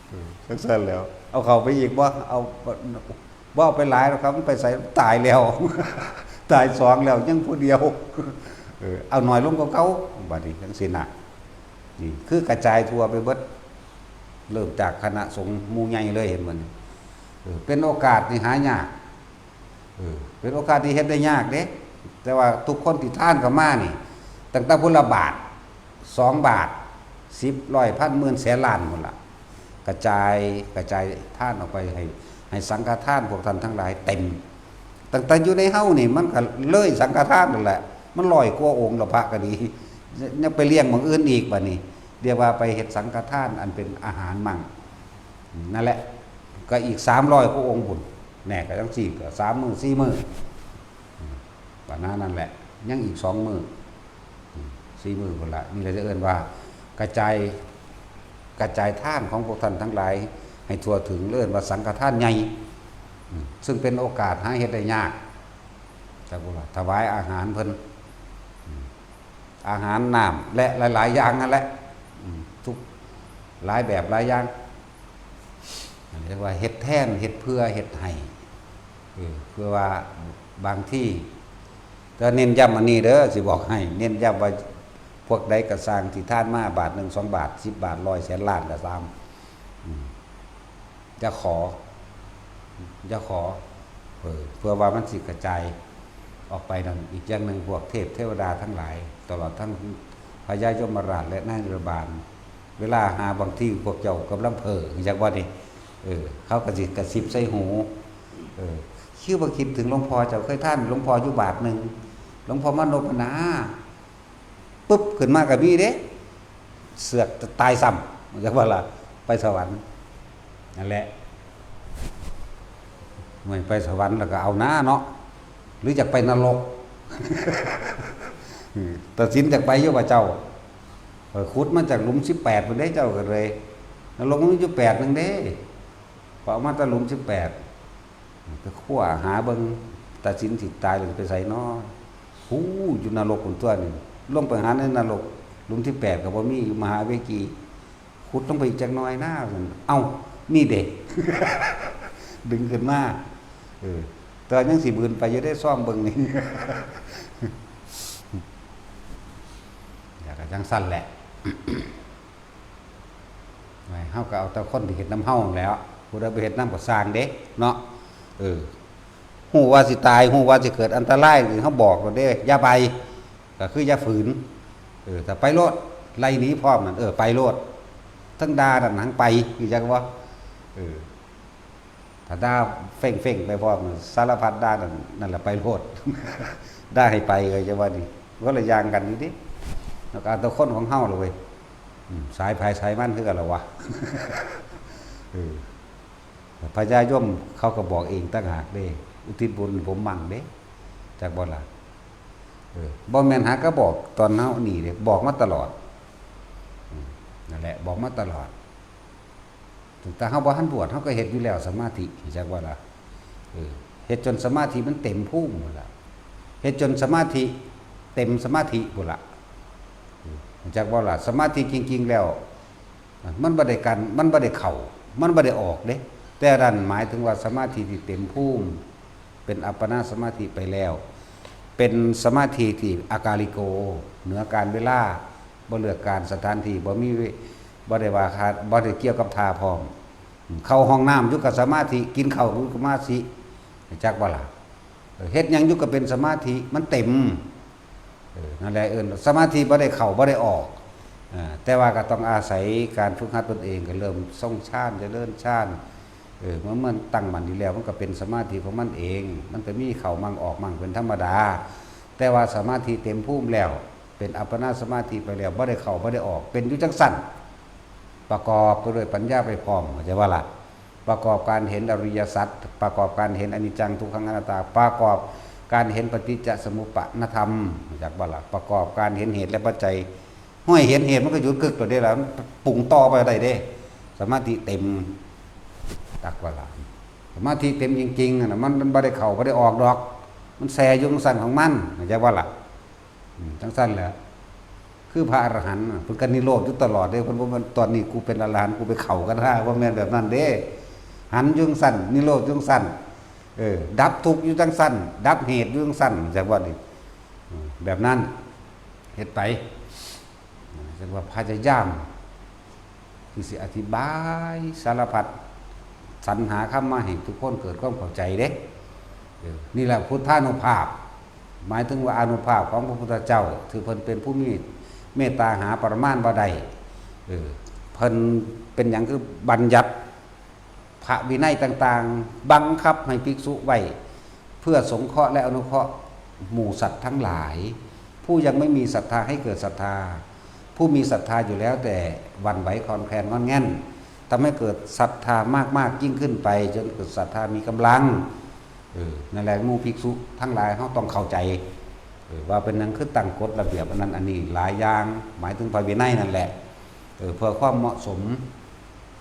เออ จั่งซั่นแหล้ว เอาเข้าไปอีกบ่ เอา บ่เอาไปหลายหรอกครับ มันไปไส ตายแล้ว ตายสองแล้ว ยังผู้เดียว เออ เอาน้อยลงกว่าเก่า บัดนี้จั่งซี้นะ นี่คือกระจายทั่วไปเบิด เริ่มจากคณะสงฆ์หมู่ใหญ่เลย เห็นบ่นี่ เออ เป็นโอกาสที่หายาก เออ เป็นโอกาสที่เฮ็ดได้ยากเด้ แต่ว่าทุกคนที่ทานเข้ามานี่ ตั้งแต่พุ้นละบาท สองบาท สิบ ร้อย พัน หมื่น แสน ล้านพุ้นล่ะ กระจาย กระจายทานออกไปให้ ให้สังฆทานพวกท่านทั้งหลายเต็ม ตั้งแต่อยู่ในเฮานี่มันก็เลยสังฆทานนั่นแหละ มันร้อยกว่าองค์แล้ว พระก็ดี ยังไปเลี้ยงหม่องอื่นอีกบัดนี้ เรียกว่าไปเฮ็ดสังฆทานอันเป็นอาหารมัง นั่นแหละ ก็อีกสามร้อยกว่าองค์พุ้น แน่ ก็จั่งซี้ ก็สามมื้อ สี่มื้อ อืม ประมาณนั้นแหละ ยังอีกสองมื้อ อืม สี่มื้อพุ้นละ นี่แหละจะเอิ้นว่ากระจาย กระจายทานของพวกท่านทั้งหลายให้ทั่วถึง เอิ้นว่าสังฆทานใหญ่ อืม ซึ่งเป็นโอกาสหาเฮ็ดได้ยาก จักว่าล่ะ ถวายอาหารเพิ่น อืม อาหาร น้ำ และหลายๆอย่างนั่นแหละ อืม ทุกหลายแบบหลายอย่าง เรียกว่าเฮ็ดแทน เฮ็ดเพื่อ เฮ็ดให้ เออ เพื่อว่าบางที แต่เน้นย้ำอันนี้เด้อ สิบอกให้ เน้นย้ำว่าพวกใดก็ซ่างที่ทานมาบาทหนึ่ง สองบาท สิบบาท ร้อย แสน ล้านก็ตาม อืม อย่าขอ อย่าขอ เออ เพื่อว่ามันสิกระจายออกไปนั่น อีกอย่างหนึ่ง พวกเทพเทวดาทั้งหลาย ตลอดทั้งพญายมราชและนายนรบาล เวลาหาบางทีพวกเจ้ากำลังเพ้อ จักว่านี่ เออ เขาก็สิกระซิบใส่หู เออ คือบ่คิดถึงหลวงพ่อ เจ้าเคยทานหลวงพ่ออยู่บาทหนึ่ง หลวงพ่อมานพนะ ปุ๊บขึ้นมาก็มีเด้ เสือกตายซ้ำ จักว่าล่ะ ไปสวรรค์ นั่นแหละ ไม่ไปสวรรค์แล้วก็เอาหน้าเนาะ หรืออยากไปนรก อืม ตัดสินอยากไปอยู่ว่าเจ้า เออ ขุดมาจากหลุมสิบแปดพุ้นเด้ เจ้าก็เลย นรกมันอยู่แปดหนึ่งเด้ พอเอามาแต่หลุมสิบแปด ก็ค้นหาเบิ่ง ตัดสินสิตายแล้วไปไสน้อ ฮู้ อยู่นรกพุ้นตั๊วนี่ ลงไปหาในนรก หลุมที่แปดก็บ่มี อยู่มหาเวจี ขุดลงไปอีกจักหน่อยนะ เอ้า นี่เด้ ดึงขึ้นมา เออ แต่ยังสิบืนไปอยู่ได้ ซ่อมเบิ่งนี่ อยากจะจั่งซั่นแหละ ไว้ เฮาก็เอาแต่คนที่เฮ็ดนำเฮานั่นแหล้ว ผู้ใดบ่เฮ็ดนำก็ซ่างเด้ เนาะ เออ ฮู้ว่าสิตาย ฮู้ว่าสิเกิดอันตราย เฮาบอกแล้วเด้ อย่าไป ก็คืออย่าฝืน เออ ถ้าไปโลด ไล่หนีพร้อมนั่น เออ ไปโลด ทั้งด่านั่นทั้งไป คือจักบ่ เออ ถ้าด่าเฟ้งๆไปพร้อมนั่น สารพัดด่านั่น นั่นแหละไปโลด ด่าให้ไป ก็จะว่านี่ คนละอย่างกันนี่เด้ แล้วก็เอาแต่คนของเฮาล่ะเว้ย อืม สายไผสายมันคือกันล่ะวะ เออ พญายมเขาก็บอกเองต่างหากเด้ อุทิศบุญผมมั่งเด้ จักบ่ล่ะ เออ บ่แม่นหากะบอกตอนเฮานี่เด้ บอกมาตลอด อืม นั่นแหละ บอกมาตลอด ตั้งแต่เฮาบ่ทันบวช เฮาก็เฮ็ดอยู่แล้วสมาธิ จักบ่ล่ะ เออ เฮ็ดจนสมาธิมันเต็มภูมิพุ้นล่ะ เฮ็ดจนสมาธิเต็มสมาธิพุ้นล่ะ อืม จักบ่ล่ะ สมาธิจริงๆแล้ว มันบ่ได้กัน มันบ่ได้เข้า มันบ่ได้ออกเด้ แต่นั่นหมายถึงว่าสมาธิที่เต็มภูมิ เป็นอัปปนาสมาธิไปแล้ว เป็นสมาธิที่อากาลิโก เหนือการเวลา บ่เลือกการสถานที่ บ่มี บ่ได้ว่าขาด บ่ได้เกี่ยวกับท่าพร้อม เข้าห้องน้ำอยู่กับสมาธิ กินข้าวอยู่กับสมาธิ จักบ่ล่ะ เฮ็ดหยังอยู่ก็เป็นสมาธิ มันเต็ม เออ นั่นแหละเอิ้นสมาธิ บ่ได้เข้า บ่ได้ออก อ่า แต่ว่าก็ต้องอาศัยการฝึกหัดตนเอง ก็เริ่มทรงฌาน เจริญฌาน เออ เมื่อมันตั้งมั่นดีแล้ว มันก็เป็นสมาธิของมันเอง มันก็มีเข้ามั่งออกมั่งเป็นธรรมดา แต่ว่าสมาธิเต็มภูมิแล้ว เป็นอัปปนาสมาธิไปแล้ว บ่ได้เข้า บ่ได้ออก เป็นอยู่จังซั่น ประกอบไปด้วยปัญญาไปพร้อม เข้าใจบ่ล่ะ ประกอบการเห็นอริยสัจ ประกอบการเห็นอนิจจังทุกขังอนัตตา ประกอบการเห็นปฏิจจสมุปปนธรรม เข้าใจบ่ล่ะ ประกอบการเห็นเหตุและปัจจัย ห้วย เห็นเหตุมันก็หยุดกึกโลดเด้ล่ะ มันปรุงต่อไปได้เด้ สมาธิเต็ม จักบ่ล่ะ สมาธิเต็มจริงๆ นั่นน่ะ มัน มันบ่ได้เข้า บ่ได้ออกดอก มันแช่อยู่จังซั่นของมัน เข้าใจบ่ล่ะ อืม จังซั่นแหละ คือพระอรหันต์น่ะ เพิ่นก็นิโรธอยู่ตลอดเด้ เพิ่นบ่แม่นตอนนี้กูเป็นอรหันต์ กูไปเข้ากันท่า บ่แม่นแบบนั้นเด้ หันอยู่จังซั่น นิโรธอยู่จังซั่น เออ ดับทุกข์อยู่จังซั่น ดับเหตุอยู่จังซั่น จักว่านี่ อืม แบบนั้น เฮ็ดไป จักว่าพยายาม คือสิอธิบายสารพัด สรรหาคำมาให้ทุกคนเกิดความเข้าใจเด้ เออ นี่แหละพุทธานุภาพ หมายถึงว่าอานุภาพของพระพุทธเจ้า คือเพิ่นเป็นผู้มีเมตตาหาประมาณบ่ได้ เออ เพิ่นเป็นหยังคือบัญญัติพระวินัยต่างๆ บังคับให้ภิกษุไว้ เพื่อสงเคราะห์และอนุเคราะห์หมู่สัตว์ทั้งหลาย ผู้ยังไม่มีศรัทธาให้เกิดศรัทธา ผู้มีศรัทธาอยู่แล้วแต่หวั่นไหวคลอนแคลนง่อนแง่น ทำให้เกิดศรัทธามากๆยิ่งขึ้นไป จนเกิดศรัทธามีกำลัง เออ นั่นแหละหมู่ภิกษุทั้งหลาย เฮาต้องเข้าใจ เออ ว่าเป็นหยังคือตั้งกฎระเบียบอันนั้นอันนี้หลายอย่าง หมายถึงพระวินัยนั่นแหละ เออ เพื่อความเหมาะสม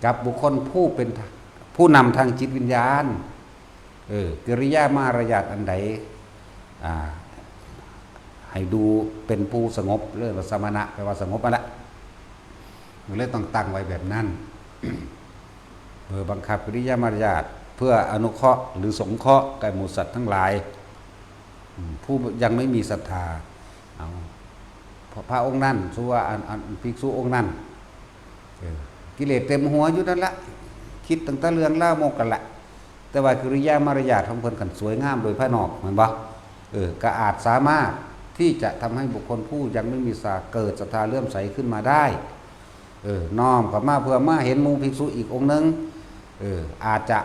กับบุคคลผู้เป็นผู้นำทางจิตวิญญาณ เออ กิริยามารยาทอันใด อ่า ให้ดูเป็นผู้สงบ เรียกว่าสมณะ แปลว่าสงบนั่นแหละ มันเลยต้องตั้งไว้แบบนั้น เออ บังคับกิริยามารยาท เพื่ออนุเคราะห์หรือสงเคราะห์แก่หมู่สัตว์ทั้งหลาย อืม ผู้ยังไม่มีศรัทธา เอา พระ พระองค์นั้น ชื่อว่าอัน อันภิกษุองค์นั้น เออ กิเลสเต็มหัวอยู่นั่นละ คิดตั้งแต่เรื่องลามกกันละ แต่ว่ากิริยามารยาทของเพิ่นคันสวยงามโดยภายนอก แม่นบ่ เออ ก็อาจสามารถที่จะทำให้บุคคลผู้ยังไม่มีศรัทธาเกิดศรัทธาเลื่อมใสขึ้นมาได้ เออ น้อมเข้ามาเพื่อมาเห็นหมู่ภิกษุอีกองค์หนึ่ง เออ อาจจะ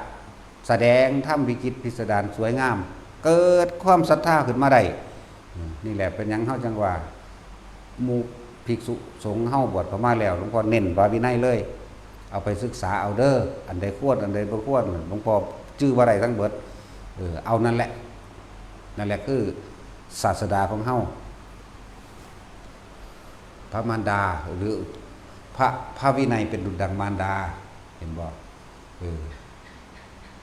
แสดงธรรมวิจิตรพิสดารสวยงาม เกิดความศรัทธาขึ้นมาได้ อืม นี่แหละเป็นหยังเฮาจังว่า หมู่ภิกษุสงฆ์เฮาบวชเข้ามาแล้ว หลวงพ่อเน้นพระวินัยเลย เอาไปศึกษาเอาเด้อ อันใดควร อันใดบ่ควร หลวงพ่อจื่อบ่ได้ทั้งเบิด เออ เอานั่นแหละ นั่นแหละคือศาสดาของเฮา พระมารดา หรือพระ พระวินัยเป็นดุจดังมารดา เห็นบ่ เออ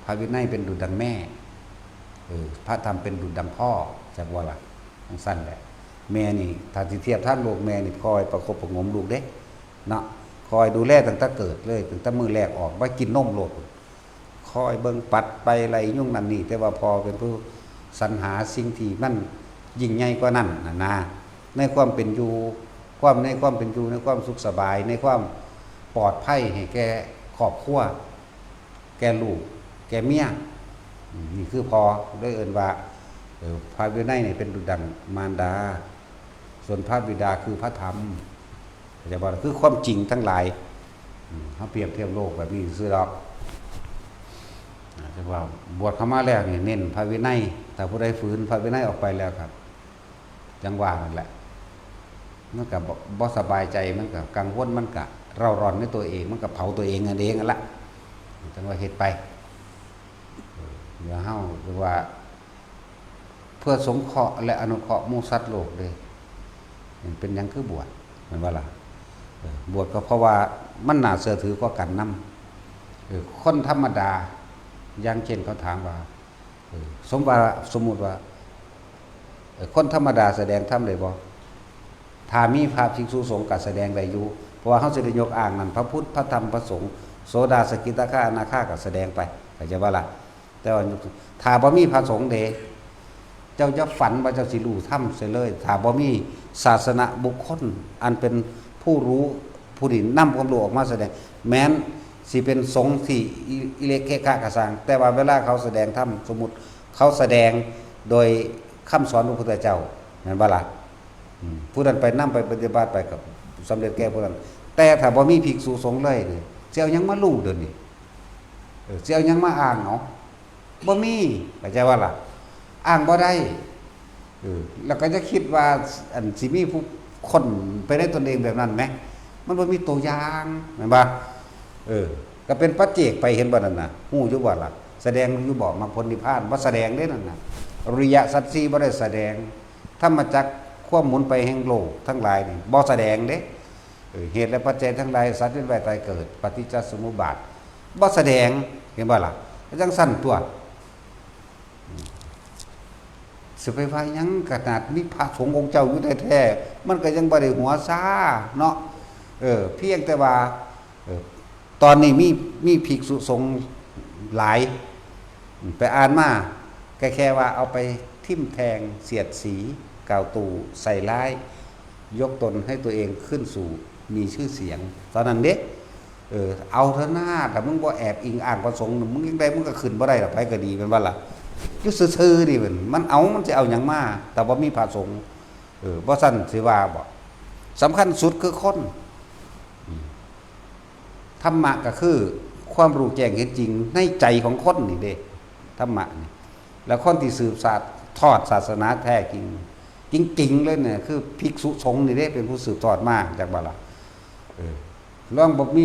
พระวินัยเป็นดุจดังแม่ เออ พระธรรมเป็นดุจดังพ่อ จักว่าล่ะ จังซั่นแหละ แม่นี่ ถ้าสิเทียบทางโลก แม่นี่คอยประคบประหงมลูกเด้ เนาะ คอยดูแลตั้งแต่เกิดเลย ตั้งแต่มื้อแรกออกมากินนมโลด คอยเบิ่งปัดไปไล่ยุงนั่นนี่ แต่ว่าพ่อเป็นผู้สรรหาสิ่งที่มันยิ่งใหญ่กว่านั้นน่ะนะ ในความเป็นอยู่ ความ ในความเป็นอยู่ ในความสุขสบาย ในความปลอดภัยให้แก่ครอบครัว แก่ลูก แก่เมีย อืม นี่คือพ่อ เลยเอิ้นว่า เอ่อ พระวินัยนี่เป็นดุจดังมารดา ส่วนพระบิดาคือพระธรรม เข้าใจบ่ คือความจริงทั้งหลาย อืม เฮาเปรียบเทียบโลกแบบนี้ซื่อดอก อ่า จังว่าบวชเข้ามาแล้วนี่เน้นพระวินัย ถ้าผู้ใดฝืนพระวินัยออกไปแล้วครับ จังว่านั่นแหละ มันก็บ่ บ่สบายใจ มันก็กังวล มันก็เร่าร้อนในตัวเอง มันก็เผาตัวเองนั่นเองนั่นละ จังว่าเฮ็ดไป เออ เดี๋ยวเฮาเรียกว่า เพื่อสงเคราะห์และอนุเคราะห์หมู่สัตว์โลกเด้ เป็นหยังคือบวช แม่นบ่ล่ะ เออ บวชก็เพราะว่ามันน่าเชื่อถือกว่ากันนำ เออ คนธรรมดา อย่างเช่นเขาถามว่า เออ สมว่า สมมุติว่า เออ คนธรรมดาแสดงธรรมได้บ่ ถ้ามีพระภิกษุสงฆ์ก็แสดงได้อยู่ เพราะว่าเฮาสิได้ยกอ้างนั่น พระพุทธ พระธรรม พระสงฆ์ โสดา สกิทาคา อนาคาก็แสดงไป เข้าใจบ่ล่ะ แต่ว่าถ้าบ่มีพระสงฆ์เด้ เจ้าอย่าฝันว่าเจ้าสิรู้ธรรมเสียเลย ถ้าบ่มีศาสนบุคคลอันเป็นผู้รู้ ผู้ที่นำความรู้ออกมาแสดง แม้นสิเป็นสงฆ์ที่อิอิเละเกะกะกะซัง แต่ว่าเวลาเขาแสดงธรรม สมมุติเขาแสดงโดยคำสอนพระพุทธเจ้า แม่นบ่ล่ะ? อืม ผู้นั้นไปนำไปปฏิบัติไปก็สำเร็จแก่ผู้นั้น แต่ถ้าบ่มีภิกษุสงฆ์เลยนี่ สิเอาหยังมารู้เดี๋ยวนี้? เออ สิเอาหยังมาอ้างเอา? บ่มี เข้าใจบ่ล่ะ? อ้างบ่ได้ เออ แล้วก็อย่าคิดว่า อัน สิมีผู้ค้นไปในตนเองแบบนั้นแหม มันบ่มีตัวอย่าง แม่นบ่? เออ ก็เป็นปัจเจกไป เห็นบ่นั่นน่ะ ฮู้อยู่บ่ล่ะ? แสดงอยู่บ่ มรรคผลนิพพาน บ่แสดงเด้นั่นน่ะ อริยสัจสี่บ่ได้แสดง ธรรมจักร ความหมุนไปแห่งโลกทั้งหลายนี่ บ่แสดงเด้ เออ เหตุและปัจจัยทั้งหลาย สัตว์เวียนว่ายตายเกิด ปฏิจจสมุปบาท บ่แสดง เห็นบ่ล่ะ? ก็จั่งซั่นตั๊ว สิไปว่าหยัง ขนาดมีพระสงฆ์องค์เจ้าอยู่แท้ๆ มันก็ยังบ่ได้หัวซาเนาะ เออ เพียงแต่ว่า เออ ตอนนี้มี มีภิกษุสงฆ์หลาย ไปอ่านมา ก็แค่ว่าเอาไปทิ่มแทง เสียดสี กล่าวตู่ ใส่ร้าย ยกตนให้ตัวเองขึ้นสู่มีชื่อเสียง ตอนนั้นเด้ เออ เอาเถอะหน้า ถ้ามึงบ่แอบอิงอ้างพระสงฆ์ มึงยังได มึงก็ขึ้นบ่ได้ล่ะ ไผก็ดี แม่นบ่ล่ะ? อยู่ซื่อๆ นี่มัน มันเอา มันสิเอาหยังมา ถ้าบ่มีพระสงฆ์ เออ บ่ซั้นสิว่าบ่ สำคัญสุดคือคน อืม ธรรมะก็คือความรู้แจ้งเห็นจริงในใจของคนนี่เด้ ธรรมะนี่ แล้วคนที่สืบสานทอดศาสนาแท้จริง จริงๆ เลยเนี่ย คือภิกษุสงฆ์นี่เด้ เป็นผู้สืบทอดมา จักบ่ล่ะ เออ ลองบ่มี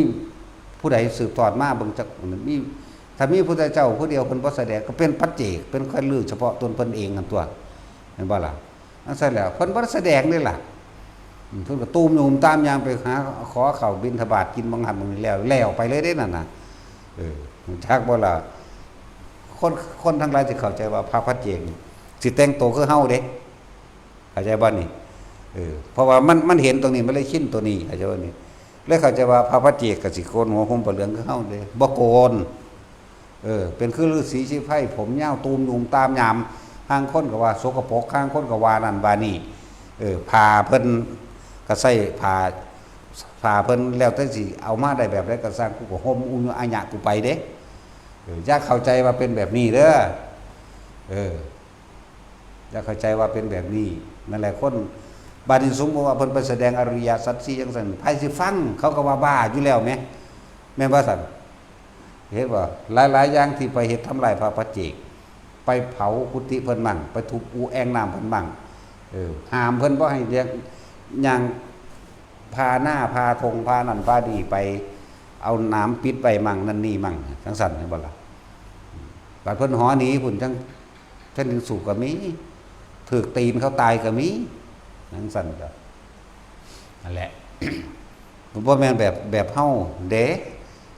ผู้ใดสืบทอดมาเบิ่งจัก มี ถ้ามีพุทธเจ้าผู้เดียวเพิ่นบ่แสดง ก็เป็นปัจเจก เป็นแค่ลือเฉพาะตนเพิ่นเองนั่นตั๊ว แม่นบ่ล่ะ? จั่งซั้นแหล้ว เพิ่นบ่ได้แสดงเลยล่ะ อืม เพิ่นก็ตูมอยู่ตามยามไปหาขอข้าวบิณฑบาตกินบางหันบางนี้แล้ว แล้วไปเลยเด้นั่นน่ะ เออ รู้จักบ่ล่ะ? คน คนทั้งหลายสิเข้าใจว่าพระปัจเจกนี่สิแต่งตัวคือเฮาเด้ เข้าใจบ่นี่? เออ เพราะว่ามัน มันเห็นตรงนี้ มันเลยชินตัวนี้ เข้าใจบ่นี่? เลยเข้าใจว่าพระปัจเจกก็สิโกนหัวห่มผ้าเหลืองคือเฮาเด้ บ่โกน เออ เป็นคือฤๅษีชีไพร ผมยาวตูมอยู่ตามยาม ห่างคนก็ว่าสกปรก ห่างคนก็ว่านั่นว่านี่ เออ ผ้าเพิ่นก็ใส่ผ้า ผ้าเพิ่นแล้วแต่สิเอามาได้แบบใดก็ซ่าง กูก็ห่มอุญุอาญะกูไปเด้ เออ อย่าเข้าใจว่าเป็นแบบนี้เด้อ เออ อย่าเข้าใจว่าเป็นแบบนี้ นั่นแหละคน บัดนี้สมมุติว่าเพิ่นไปแสดงอริยสัจสี่จั่งซั้น ไผสิฟัง เขาก็ว่าบ้าอยู่แล้วแหม แม่นบ่ซั้น? เห็นบ่ หลายๆ อย่างที่ไปเฮ็ดทำลายพระปัจเจก ไปเผากุฏิเพิ่นมั่ง ไปทุบอู่แอ่งน้ำเพิ่นมั่ง เออ ห้ามเพิ่นบ่ให้เลี้ยง ย่างพาหน้า พาทง พานั่น พานี่ไป เอาหนามปิดไว้มั่ง นั่นนี่มั่ง จั่งซั้น เห็นบ่ล่ะ? บัดเพิ่นหอหนีพุ้น จั่ง แผ่นดินสูบก็มี ถืกตีนเขาตายก็มี จั่งซั้นก็ นั่นแหละ บ่แม่นแบบ แบบเฮาเด้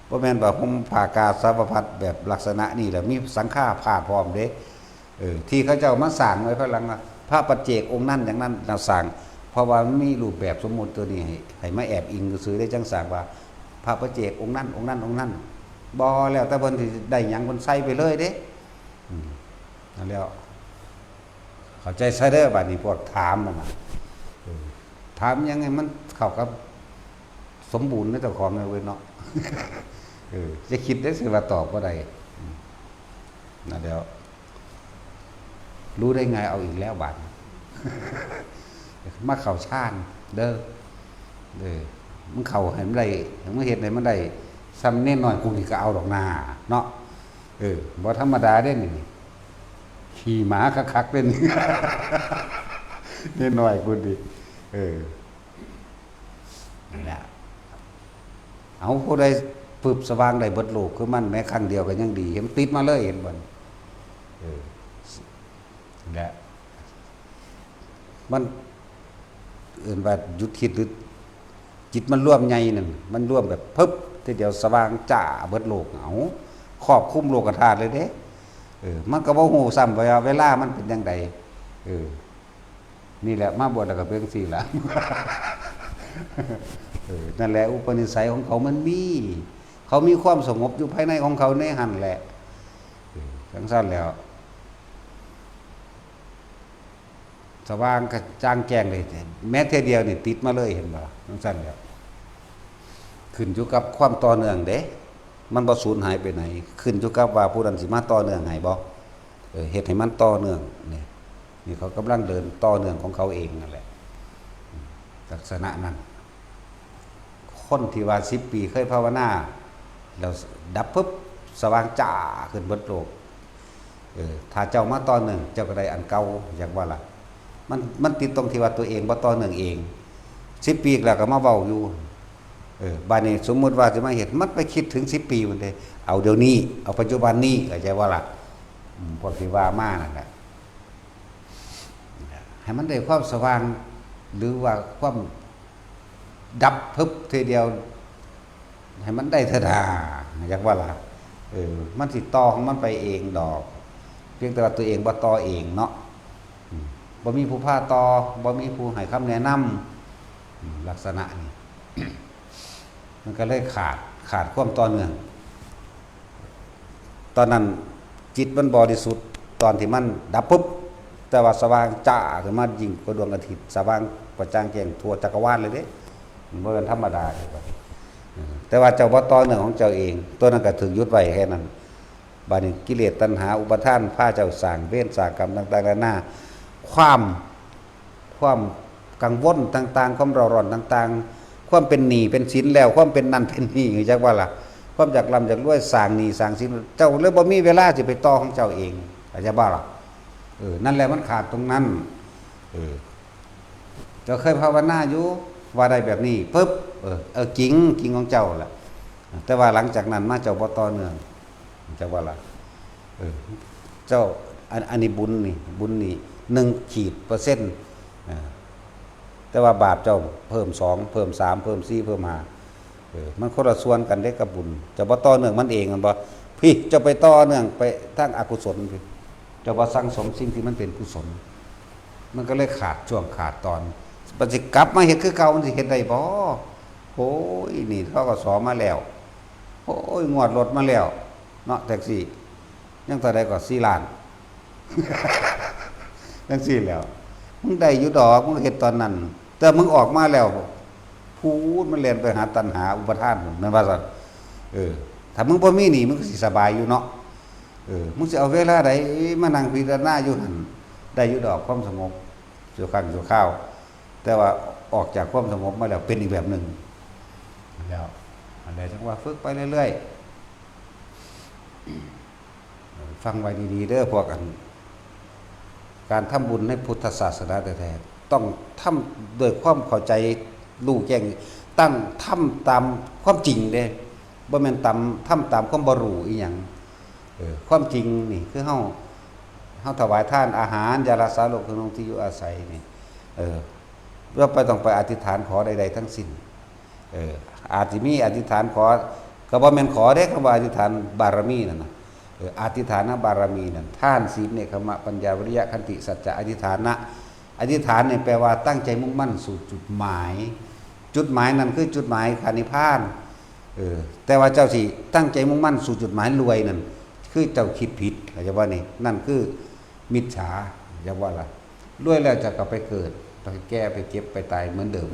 บ่แม่นแบบห่มผ้ากาสาวพัดแบบลักษณะนี้แหละ มีสังฆาพาดพร้อมเด้ เออ ที่เขาเจ้ามาสร้างไว้ภายหลังว่า พระปัจเจกองค์นั้นอย่างนั้นน่ะสร้าง เพราะว่ามันมีรูปแบบสมมุติตัวนี้ให้ ให้มาแอบอิงซื่อๆ ได้จั่งสร้างว่า พระปัจเจกองค์นั้น องค์นั้น องค์นั้น บ่แล้วแต่เพิ่นสิได้หยังเพิ่นใส่ไปเลยเด้ อืม นั่นแหล้ว เข้าใจซะเด้อ บัดนี้พวกถามนั่นน่ะ เออ ถามหยังให้มันเข้ากับสมบูรณ์ในเจ้าของเลยเว้ยเนาะ เออ จะคิดได้สิว่าตอบบ่ได้ อืม นั่นแหล้ว รู้ได้ไง เอาอีกแล้วบาดนี้ มาเข้าฌานเด้อ เออ มึงเข้าให้มันได้ มึงเฮ็ดให้มันได้ ส่ำเนนน้อยกูนี่ก็เอาดอกนาเนาะ เออ บ่ธรรมดาเด้นี่ ขี้หมาคักๆ เด้นี่ เนนน้อยกูนี่ เออ นั่นแหละ เอาผู้ใดปึบสว่างได้เบิดโลกคือมัน แม้ครั้งเดียวก็ยังดี เห็นติดมาเลย เห็นบ่ เออ นั่นแหละ มันเอิ้นว่าหยุดคิด หรือจิตมันรวมใหญ่นั่น มันรวมแบบพึบ ทีเดียวสว่างจ้าเบิดโลก เอา ครอบคลุมโลกธาตุเลยเด้ เออ มันก็บ่ฮู้ซ้ำว่าเวลามันเป็นจั่งใด เออ นี่แหละ มาบวชแล้วก็เป็นจั่งซี้ล่ะ เออ นั่นแหละ อุปนิสัยของเขามันมี เขามีความสงบอยู่ภายในของเขาในหั่นแหละ เออ จั่งซั้นแหล้ว สว่างกระจ่างแจ้งเลย แม้เทื่อเดียวนี่ติดมาเลย เห็นบ่ล่ะ? จั่งซั้นแหละ ขึ้นอยู่กับความต่อเนื่องเด้ มันบ่สูญหายไปไหน ขึ้นอยู่กับว่าผู้นั้นสิมาต่อเนื่องให้บ่ เออ เฮ็ดให้มันต่อเนื่อง นี่ นี่เขากำลังเดินต่อเนื่องของเขาเองนั่นแหละ ลักษณะนั้น คนที่ว่าสิบปีเคยภาวนา แล้วดับปุ๊บ สว่างจ้าขึ้นเบิดโลก เออ ถ้าเจ้ามาต่อเนื่อง เจ้าก็ได้อันเก่า อยากว่าล่ะ มัน มันติดตรงที่ว่าตัวเองบ่ต่อเนื่องเอง สิบปีแล้วก็มาเว้าอยู่ เออ บาดนี้สมมุติว่าสิมาเฮ็ด มันไปคิดถึงสิบปีพุ้นเด้ เอาเดี๋ยวนี้ เอาปัจจุบันนี้ เข้าใจบ่ล่ะ? อืม พวกที่ว่ามานั่นแหละ ให้มันได้ความสว่าง หรือว่าความดับพึบทีเดียว ให้มันได้เถิดหา อยากว่าล่ะ เออ มันสิต่อของมันไปเองดอก เพียงแต่ว่าตัวเองบ่ต่อเองเนาะ อืม บ่มีผู้พาต่อ บ่มีผู้ให้คำแนะนำ อืม ลักษณะนี้ มันก็เลยขาด ขาดความต่อเนื่อง ตอนนั้นจิตมันบริสุทธิ์ ตอนที่มันดับปุ๊บ แต่ว่าสว่างจ้าขึ้นมายิ่งกว่าดวงอาทิตย์ สว่างกระจ่างแจ้งทั่วจักรวาลเลยเด้ มันบ่เป็นธรรมดาเด้ เออ แต่ว่าเจ้าบ่ต่อเนื่องของเจ้าเอง ตัวนั้นก็ถูกหยุดไว้แค่นั้น บาดนี้กิเลสตัณหาอุปาทานพาเจ้าสร้างเวรสร้างกรรมต่างๆนานา ความ ความกังวลต่างๆ ความเร่าร้อนต่างๆ ความเป็นหนี้เป็นสินแล้ว ความเป็นนั่นเป็นนี่ จักว่าล่ะ ความอยากร่ำอยากรวย สร้างหนี้สร้างสิน เจ้าเลยบ่มีเวลาสิไปต่อของเจ้าเอง เข้าใจบ่ล่ะ? เออ นั่นแหละมันขาดตรงนั้น เออ เจ้าเคยภาวนาอยู่ ว่าได้แบบนี้ปุ๊บ เออ เออ จริง จริงของเจ้าล่ะ แต่ว่าหลังจากนั้นมาเจ้าบ่ต่อเนื่อง จักว่าล่ะ เออ เจ้า อัน อันนี้บุญนี่ บุญนี่ หนึ่งขีดเปอร์เซ็นต์ อ่า แต่ว่าบาปเจ้าเพิ่มสอง เพิ่มสาม เพิ่มสี่ เพิ่มห้า เออ มันคนละส่วนกันเด้กับบุญ เจ้าบ่ต่อเนื่องมันเอง แม่นบ่? พี้ เจ้าไปต่อเนื่องไปทางอกุศลพี้ เจ้าบ่สั่งสมสิ่งที่มันเป็นกุศล มันก็เลยขาดช่วงขาดตอน บัดสิกลับมาเฮ็ดคือเก่า มันสิเฮ็ดได้บ่? โอ้ย นี่ ธ.ก.ส. มาแล้ว โอ้ย งวดรถมาแล้ว เนาะ แท็กซี่ ยังเท่าใดก็ สี่ล้าน จั่งซี้แหล้ว มึงได้อยู่ดอก มึงเฮ็ดตอนนั้น แต่มึงออกมาแล้ว พู้นมันแล่นไปหาตัณหาอุปาทาน แม่นว่าซั่น เออ ถ้ามึงบ่มีหนี้ มึงก็สิสบายอยู่เนาะ เออ มึงสิเอาเวลาใดมานั่งพิจารณาอยู่หั่น ได้อยู่ดอกความสงบ ชั่วครั้งชั่วคราว แต่ว่าออกจากความสงบมาแล้วเป็นอีกแบบหนึ่ง แล้ว อันใดจั่งว่าฝึกไปเรื่อยๆ ฟังไว้ดีๆ เด้อพวกอัน การทำบุญในพุทธศาสนาแท้ๆ ต้องทำด้วยความเข้าใจ รู้แจ้ง ตั้ง ทำตามความจริงเด้ บ่แม่นตาม ทำตามความบ่รู้อีหยัง เออ ความจริงนี่คือเฮา เฮาถวายทานอาหาร ยารักษาโรค เครื่องนุ่ง ที่อยู่อาศัยนี่ เออ เราไปต้องไปอธิษฐานขอใดๆ ทั้งสิ้น เออ อาจสิมีอธิษฐานขอ ก็บ่แม่นขอเด้ คำว่าอธิษฐานบารมีนั่นน่ะ เออ อธิษฐานบารมีนั่น ทาน ศีล เนกขัมมะ ปัญญา วิริยะ ขันติ สัจจะ อธิษฐานะ อธิษฐานเนี่ยแปลว่าตั้งใจมุ่งมั่นสู่จุดหมาย จุดหมายนั่นคือจุดหมายพระนิพพาน เออ แต่ว่าเจ้าสิตั้งใจมุ่งมั่นสู่จุดหมายรวยนั่น คือเจ้าคิดผิด เข้าใจบ่นี่ นั่นคือมิจฉา เข้าใจบ่ล่ะ รวยแล้วเจ้าก็ไปเกิด ไปแก่ ไปเจ็บ ไปตายเหมือนเดิม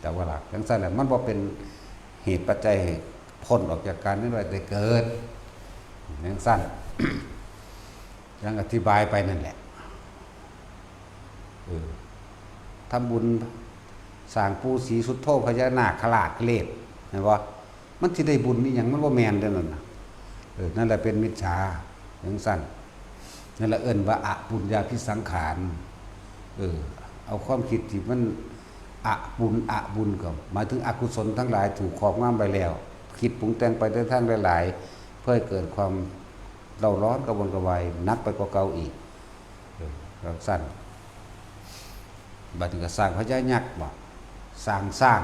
จักว่าล่ะ จั่งซั้นแหละ มันบ่เป็นเหตุปัจจัยให้พ้นออกจากการเวียนว่ายตายเกิด จั่งซั้น ดังอธิบายไปนั่นแหละ เออ ทำบุญสร้างปู่ศรีสุโธ พญานาคราช เล่น แม่นบ่? มันสิได้บุญอีหยัง มันบ่แม่นเด้อนั่นน่ะ เออ นั่นแหละเป็นมิจฉา จั่งซั้น นั่นแหละเอิ้นว่าอปุญญาภิสังขาร เออ เอาความคิดที่มันอปุญ อบุญก็หมายถึงอกุศลทั้งหลายถูกครอบงำไว้แล้ว คิดปรุงแต่งไปในทางหลายๆ เพื่อให้เกิดความเร่าร้อนกระวนกระวายหนักไปกว่าเก่าอีก เออ จั่งซั้น บัดนี้ก็สร้างพญายักษ์บ่ สร้างช้าง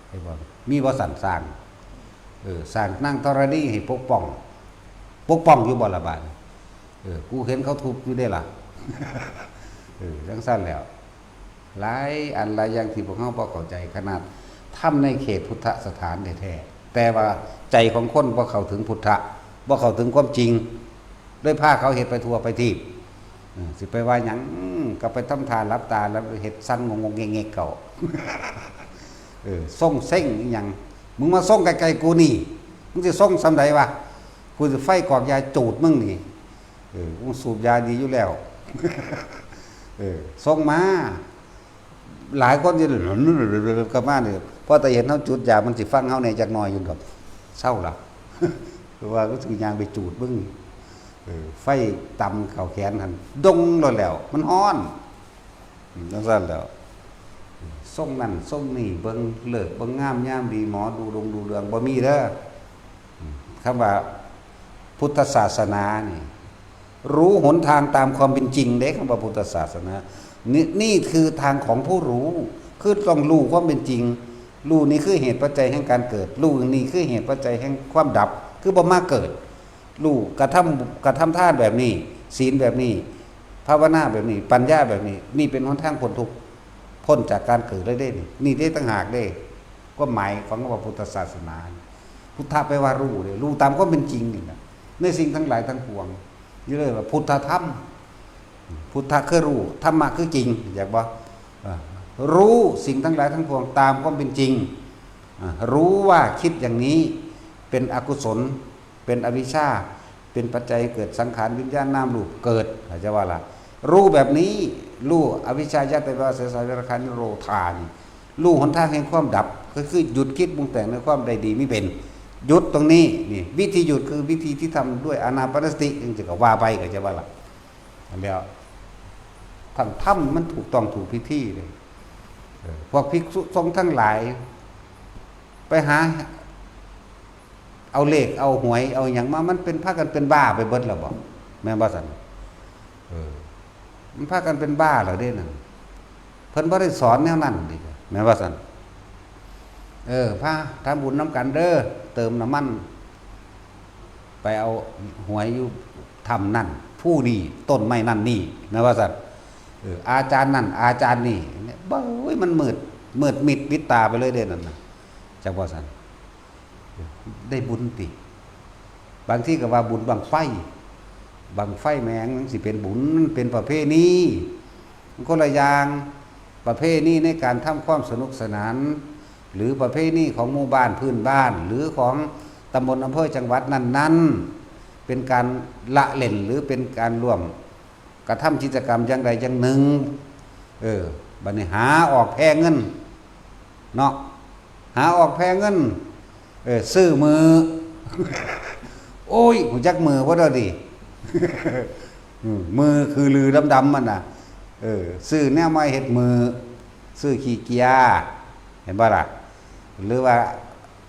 เห็นบ่ มีบ่ซั้นช้าง เออ สร้างนางธรณีให้ปกป้อง ปกป้องอยู่บ่ล่ะบาดนี้ เออ กูเห็นเขาทุบอยู่เด้ล่ะ เออ จั่งซั้นแล้ว หลายอันหลายอย่างที่พวกเฮาบ่เข้าใจ ขนาดทำในเขตพุทธสถานแท้ๆ แต่ว่าใจของคนบ่เข้าถึงพุทธะ บ่เข้าถึงความจริง เลยพาเขาเฮ็ดไปทั่วไปทีป เออ สิไปว่าหยัง ก็ไปทำท่าหลับตาแล้วเฮ็ดสั่นงงๆเงกๆเก่า เออ ส่งเซ็งอีหยัง มึงมาส่งใกล้ๆกูนี่ มึงสิส่งส่ำใดวะ กูสิไฟกอกยาจูดมึงนี่ เออ กูสูบยาดีอยู่แล้ว เออ ส่งมา หลายคนสิ กลับมานี่ พอแต่เห็นเฮาจูดยา มันสิฟังเฮาแหน่จักหน่อยอยู่ดอก เซาละ เพราะว่าก็สิย่างไปจูดมึง เออ ไฟต่ำเข้าแขนหั่น ดงโลดแล้ว มันฮ้อน อืม จั่งซั้นแหล้ว ส่งนั่นส่งนี่ เบิ่งฤกษ์เบิ่งงามยามดี หมอดูดวงดูเรือง บ่มีเด้อ อืม คำว่าพุทธศาสนานี่ รู้หนทางตามความเป็นจริงเด้ คำว่าพุทธศาสนา นี่ นี่คือทางของผู้รู้ คือต้องรู้ความเป็นจริง รู้นี่คือเหตุปัจจัยแห่งการเกิด รู้นี่คือเหตุปัจจัยแห่งความดับ คือบ่มาเกิด รู้กระทำ กระทำทานแบบนี้ ศีลแบบนี้ ภาวนาแบบนี้ ปัญญาแบบนี้ นี่เป็นหนทางพ้นทุกข์ พ้นจากการเกิดเลยเด้นี่ นี่เด้ต่างหากเด้ ความหมายของคำว่าพุทธศาสนา พุทธะแปลว่ารู้เด้ รู้ตามความเป็นจริงนี่แหละ ในสิ่งทั้งหลายทั้งปวง อยู่เลยว่าพุทธธรรม พุทธะคือรู้ ธรรมะคือจริง อยากบอก เอ่อ รู้สิ่งทั้งหลายทั้งปวงตามความเป็นจริง อ่ะ รู้ว่าคิดอย่างนี้ เป็นอกุศล เป็นอวิชชา เป็นปัจจัยให้เกิดสังขาร วิญญาณ นามรูป เกิด เข้าใจว่าล่ะ รู้แบบนี้ รู้อวิชชา ยาตา เววา เสสา วิราคะ นิโรธานี่ รู้หนทางแห่งความดับ ก็คือหยุดคิดปรุงแต่งในความได้ดีไม่เป็น หยุดตรงนี้ นี่ วิธีหยุดคือวิธีที่ทำด้วยอานาปานสติ จึงจะก็ว่าไป เข้าใจว่าล่ะ อันเดียว ทั้งทำมันถูกต้องถูกพิธีเลย เออ พวกภิกษุสงฆ์ทั้งหลาย ไปหา เอาเลข เอาหวย เอาหยังมา มันเป็น พากันเป็นบ้าไปเบิดแล้วบ่ แม่นบ่ซั่น เออ มันพากันเป็นบ้าแล้วเด้นั่น เพิ่นบ่ได้สอนแนวนั้นดิ แม่นบ่ซั่น เออ พาทำบุญนำกันเด้อ เติมน้ำมัน ไปเอาหวยอยู่ถ้ำนั่น ภูนี่ ต้นไม้นั่นนี่ แม่นบ่ซั่น เออ อาจารย์นั่น อาจารย์นี่ เนี่ย เบ้ย มันมืด มืดมิดปิดตาไปเลยเด้นั่นน่ะ จักว่าซั่น ได้บุญติ บางทีก็ว่าบุญบั้งไฟ บั้งไฟแม่งสิเป็นบุญ มันเป็นประเพณี มันคนละอย่าง ประเพณีในการทำความสนุกสนาน หรือประเพณีของหมู่บ้านพื้นบ้าน หรือของตำบลอำเภอจังหวัดนั้นๆ เป็นการละเล่น หรือเป็นการร่วมกระทำกิจกรรมอย่างใดอย่างหนึ่ง เออ บัดนี้หาออกแพร่เงิน เนาะ หาออกแพร่เงิน เออ ซื้อมือ โอ้ย ฮู้จักมือบ่ดอดิ อืม มือคือลือดำๆมันน่ะ เออ ซื้อแนวมาเฮ็ดมือ ซื้อขี้เกียร์ เห็นบ่ล่ะ หรือว่า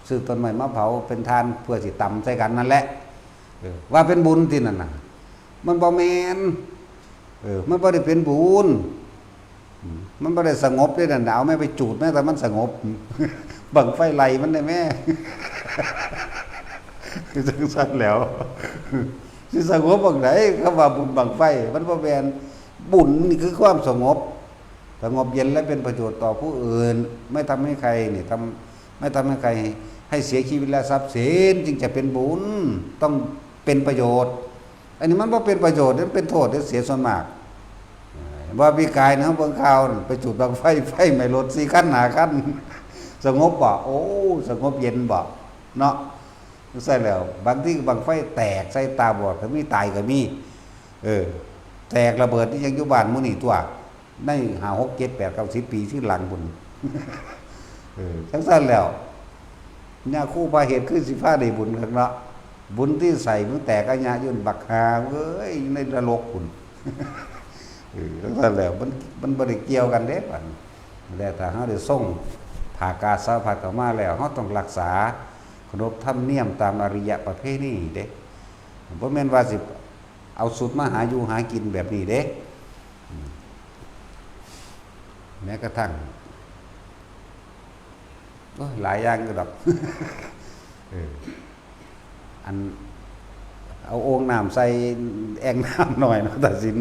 ซื้อต้นไม้มาเผาเป็นถ่านเพื่อสิตำใส่กันนั่นแหละ เออ ว่าเป็นบุญตินั่นน่ะ มันบ่แม่น เออ มันบ่ได้เป็นบุญ อืม มันบ่ได้สงบเด้นั่นน่ะ เอาแม่ไปจูดแม่ แต่มันสงบ บั้งไฟไล่มันได้แม่ จั่งซั้นแหล้ว สิสงบบั้งใด คำว่าบุญบั้งไฟ มันบ่แม่น บุญนี่คือความสงบ สงบเย็นและเป็นประโยชน์ต่อผู้อื่น ไม่ทำให้ใครเนี่ย ทำ ไม่ทำให้ใครให้เสียชีวิตและทรัพย์สิน จึงจะเป็นบุญ ต้องเป็นประโยชน์ อันนี้มันบ่เป็นประโยชน์ มันเป็นโทษเด้ เสียส่วนมาก เอ่อ ว่าปีกายนะ เบิ่งข่าวนั่น ไปจูดบั้งไฟ ไฟไหม้รถสี่คัน ห้าคัน สงบบ่ โอ้ สงบเย็นบ่ เนาะ ใช่แล้ว บางทีบั้งไฟแตกใส่ตาบอดก็มี ตายก็มี เออ แตกระเบิดนี่ยังอยู่บ้านหมู่นี่ตั๊ว ในห้า หก เจ็ด แปด เก้า สิบ ปีที่หลังพุ้น เออ จั่งซั้นแล้ว ญาคูพาเหตุคือสิพาได้บุญคักเนาะ บุญที่ใส่มึงแตกอะยะยุ่นบักฮาเอ้ย ในนรกพุ้น เออ จั่งซั้นแล้ว มัน มันบ่ได้เกี่ยวกันเด้ บัดนี้ แล้วถ้าเฮาได้ทรงผ้ากาสาวพัดเข้ามาแล้ว เฮาต้องรักษาขนบธรรมเนียมตามอาริยประเพณีเด้ บ่แม่นว่าสิเอาชุดมาหาอยู่หากินแบบนี้เด้ อืม แม้กระทั่ง โอ้ย หลายอย่างอยู่ดอก เออ อัน เอาโอ่งน้ำใส่แอ่งน้ำหน่อยเนาะ ตัดสิน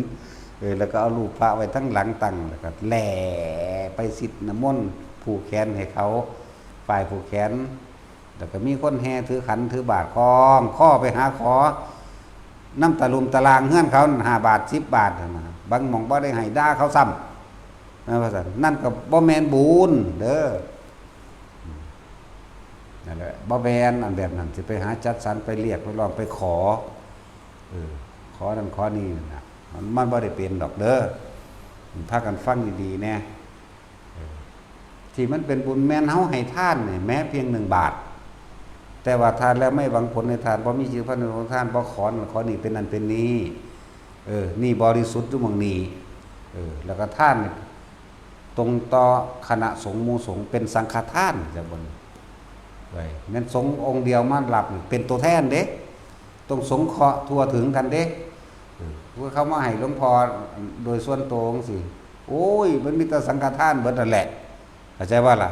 เออ แล้วก็เอารูปพระไว้ทั้งหลังตั้ง แล้วก็แหล่ไปสิทธิ์น้ำมนต์ ผูกแขนให้เขา ฝ่ายผูกแขน แล้วก็มีคนแห่ถือขันถือบาตรคล้องคอไปหาขอ น้ำตะลุมตะลางเฮือนเขานั่น ห้าบาท สิบบาทนั่นนะ บางหม่องบ่ได้ให้ด่าเขาซ้ำ นั่นว่าซั่น นั่นก็บ่แม่นบุญเด้อ นั่นแหละ บ่แม่นอันแบบนั้น สิไปหาจัดสรร ไปเรียก ไปร้อง ไปขอ เออ ขอนั่นขอนี่น่ะ มัน มันบ่ได้เป็นดอกเด้อ พากันฟังดีๆแน่ เออ ที่มันเป็นบุญแม่นเฮาให้ทานนี่แม้เพียงหนึ่งบาท แต่ว่าทานแล้วไม่หวังผลในทาน บ่มีชื่อพระในของทาน บ่ขอนั่นขอนี่ เป็นนั่นเป็นนี่ เออ นี่บริสุทธิ์อยู่หม่องนี้ เออ แล้วก็ทานนี่ตรงต่อคณะสงฆ์หมู่สงฆ์ เป็นสังฆทาน จ้ะ บ่นี่ ไว้ แม่นสงฆ์องค์เดียวมารับนี่ เป็นตัวแทนเด้ ต้องสงเคราะห์ทั่วถึงกันเด้ เออ พวกเขามาให้หลวงพ่อโดยส่วนตัวจังซี้ โอ้ย มันมีแต่สังฆทานเบิดนั่นแหละ เข้าใจบ่ล่ะ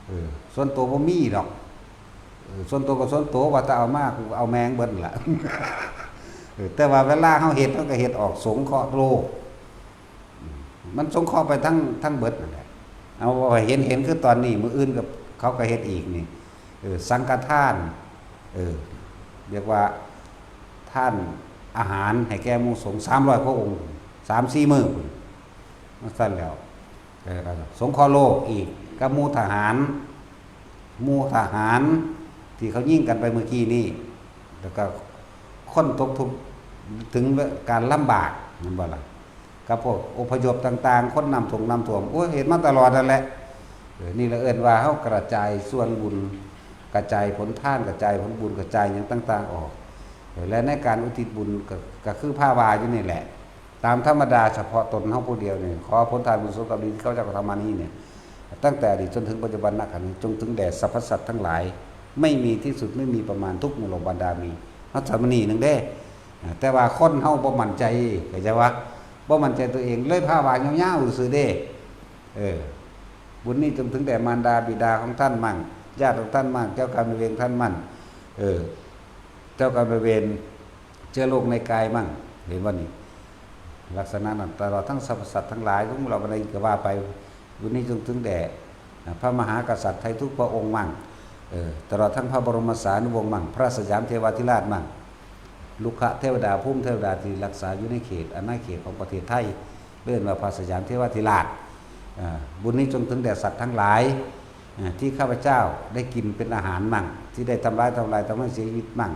เออ ส่วนตัวบ่มีดอก เออ ส่วนตัวก็ส่วนตัว ว่าแต่เอามา กูเอาแม่งเบิดนั่นล่ะ เออ แต่ว่าเวลาเฮาเฮ็ด เฮาก็เฮ็ดออกสงเคราะห์โลก มันสงเคราะห์ไปทั้ง ทั้งเบิดนั่นแหละ เอาว่าเห็น เห็นคือตอนนี้ มื้ออื่นก็ เขาก็เฮ็ดอีกนี่ เออ สังฆทาน เออ เรียกว่าทานอาหารให้แก่หมู่สงฆ์ สามร้อยกว่าองค์ สามสี่มื้อพุ้น จั่งซั้นแล้ว เออ สงเคราะห์โลกอีก กับหมู่ทหาร หมู่ทหารที่เขายิงกันไปเมื่อกี้นี้ แล้วก็คนตกทุกข์ถึงการลำบาก แม่นบ่ล่ะ กับพวกอพยพต่างๆ คนน้ำท่วม น้ำท่วม โอ้ย เฮ็ดมาตลอดนั่นแหละ เออ นี่ละเอิ้นว่าเฮากระจายส่วนบุญ กระจายผลทาน กระจายผลบุญ กระจายหยังต่างๆออก เออ และในการอุทิศบุญก็ ก็คือพาว่าอยู่นี่แหละ ตามธรรมดาเฉพาะตนเฮาผู้เดียวนี่ ขอผลทานบุญส่วนกำลังดีที่ข้าพเจ้ากระทำมานี้เนี่ย ตั้งแต่อดีตจนถึงปัจจุบัน ณ ขณะนี้ จงถึงแด่สรรพสัตว์ทั้งหลาย ไม่มีที่สุด ไม่มีประมาณ ทุกหมู่เหล่าบรรดา มี เฮาทำมานี่หนึ่งเด้ แต่ว่าคนเฮาบ่มั่นใจ เข้าใจวะ บ่มั่นใจตัวเอง เลยพาว่ายาวๆซื่อๆเด้ เออ บุญนี้จงถึงแด่มารดาบิดาของท่านมั่ง ญาติของท่านมั่ง เจ้ากรรมนายเวรท่านมั่ง เออ เจ้ากรรมนายเวร เชื้อโรคในกายมั่ง เห็นบ่นี่ ลักษณะนั้น ตลอดทั้งสรรพสัตว์ทั้งหลาย ของเราอะไรก็ว่าไป บุญนี้จงถึงแด่ อ่า พระมหากษัตริย์ไทยทุกพระองค์มั่ง เออ ตลอดทั้งพระบรมสารีวงศ์มั่ง พระสยามเทวาธิราชมั่ง รุกขเทวดา ภูมิเทวดาที่รักษาอยู่ในเขตอาณาเขตของประเทศไทย เรียกว่าพระสยามเทวาธิราช อ่า บุญนี้จงถึงแด่สัตว์ทั้งหลาย อ่า ที่ข้าพเจ้าได้กินเป็นอาหารมั่ง ที่ได้ทำร้ายทำลายทำให้เสียชีวิตมั่ง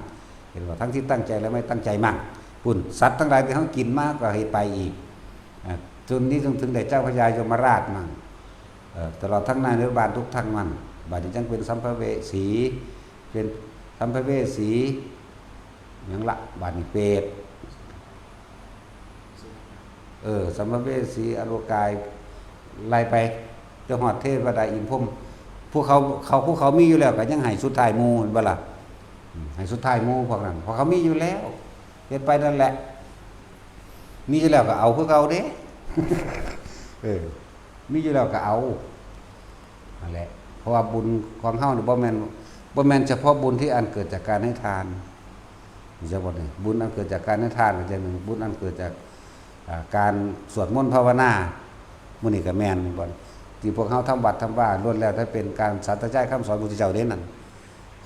เห็นบ่ ทั้งที่ตั้งใจและไม่ตั้งใจมั่ง ปุ้น สัตว์ทั้งหลายที่เฮากินมาก็ให้ไปอีก อ่า จนนี้จงถึงแด่เจ้าพญายมราชมั่ง เอ่อ ตลอดทั้งนายนิรบาลทุกท่านมั่ง บัดนี้จังเป็นสัมภเวสี เป็นสัมภเวสี หยังละ บัดนี้เปรต เออ สัมภเวสี อรูรกาย ไล่ไป จนฮอดเทวดาอินทร์พรหม พวกเขา เขา พวกเขามีอยู่แล้วก็ยังให้สุดท้ายหมู่ เห็นบ่ล่ะ อืม ให้สุดท้ายหมู่พวกนั้น เพราะเขามีอยู่แล้ว เฮ็ดไปนั่นแหละ มีอยู่แล้วก็เอาคือเก่าเด้ เออ มีอยู่แล้วก็เอา นั่นแหละ เพราะว่าบุญของเฮานี่บ่แม่น บ่แม่นเฉพาะบุญที่อันเกิดจากการให้ทาน จะบอกนี่ บุญอันเกิดจากการให้ทานก็อย่างหนึ่ง บุญอันเกิดจาก อ่า การสวดมนต์ภาวนา มื้อนี้ก็แม่นบ่ ที่พวกเฮาทำวัดทำวา ล้วนแล้วแต่เป็นการสาธยายคำสอนพระพุทธเจ้าเด้นั่น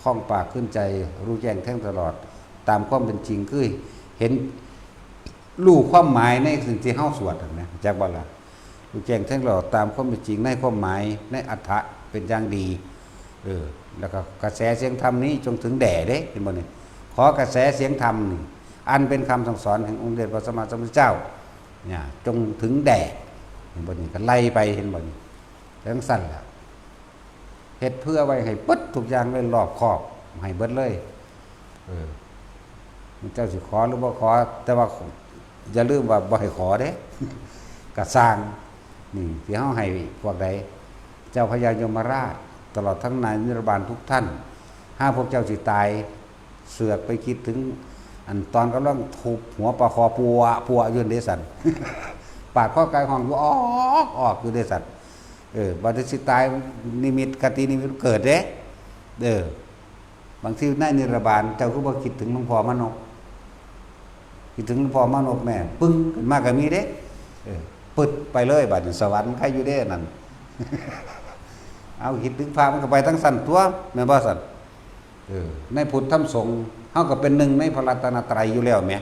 คล่องปากขึ้นใจ รู้แจ้งแทงตลอด ตามความเป็นจริง คือเห็น รู้ความหมายในสิ่งที่เฮาสวดนั่นนะ จักบ่ล่ะ รู้แจ้งแทงตลอดตามความเป็นจริงในความหมาย ในอรรถะเป็นอย่างดี เออ แล้วก็กระแสเสียงธรรมนี้จงถึงแด่เด้ เห็นบ่นี่ ขอกระแสเสียงธรรมนี่ อันเป็นคำสั่งสอนแห่งองค์เดชพระสัมมาสัมพุทธเจ้า เนี่ย จงถึงแด่ เห็นบ่นี่ ก็ไล่ไป เห็นบ่นี่ จังซั่นล่ะ เฮ็ดเผื่อไว้ให้เบิดทุกอย่างเลย รอบคอบ ให้เบิดเลย เออ เจ้าสิขอหรือบ่ขอ แต่ว่าอย่าลืมว่าบ่ให้ขอเด้ กะซ่าง นี่ ที่เฮาให้พวกใด เจ้าพญายมราช ตลอดทั้งนายนิรบาลทุกท่าน หากพวกเจ้าสิตาย เสือกไปคิดถึง อันตอนกำลังทุบหัวปลาคอปัวปัวอยู่เด้สัน ปาดคอกายห้องอยู่ออกออกอยู่เด้สัน เออ บัดนี้สิตาย นิมิตคตินิมิตเกิดเด้ เออ บางทีในนิรบาล เจ้าคือบ่คิดถึงหลวงพ่อมานพ คิดถึงหลวงพ่อมานพแม่ ปึ้งขึ้นมาก็มีเด้ เออ ปึ๊ดไปเลย บัดนี้สวรรค์ใครอยู่เด้นั่น เอาคิดถึงพระมันก็ไปทั้งสั่นตัว แม่นบ่สั่น เออ ในพุทธธรรมสงฆ์ เฮาก็เป็นหนึ่งในพระรัตนตรัยอยู่แล้วแหม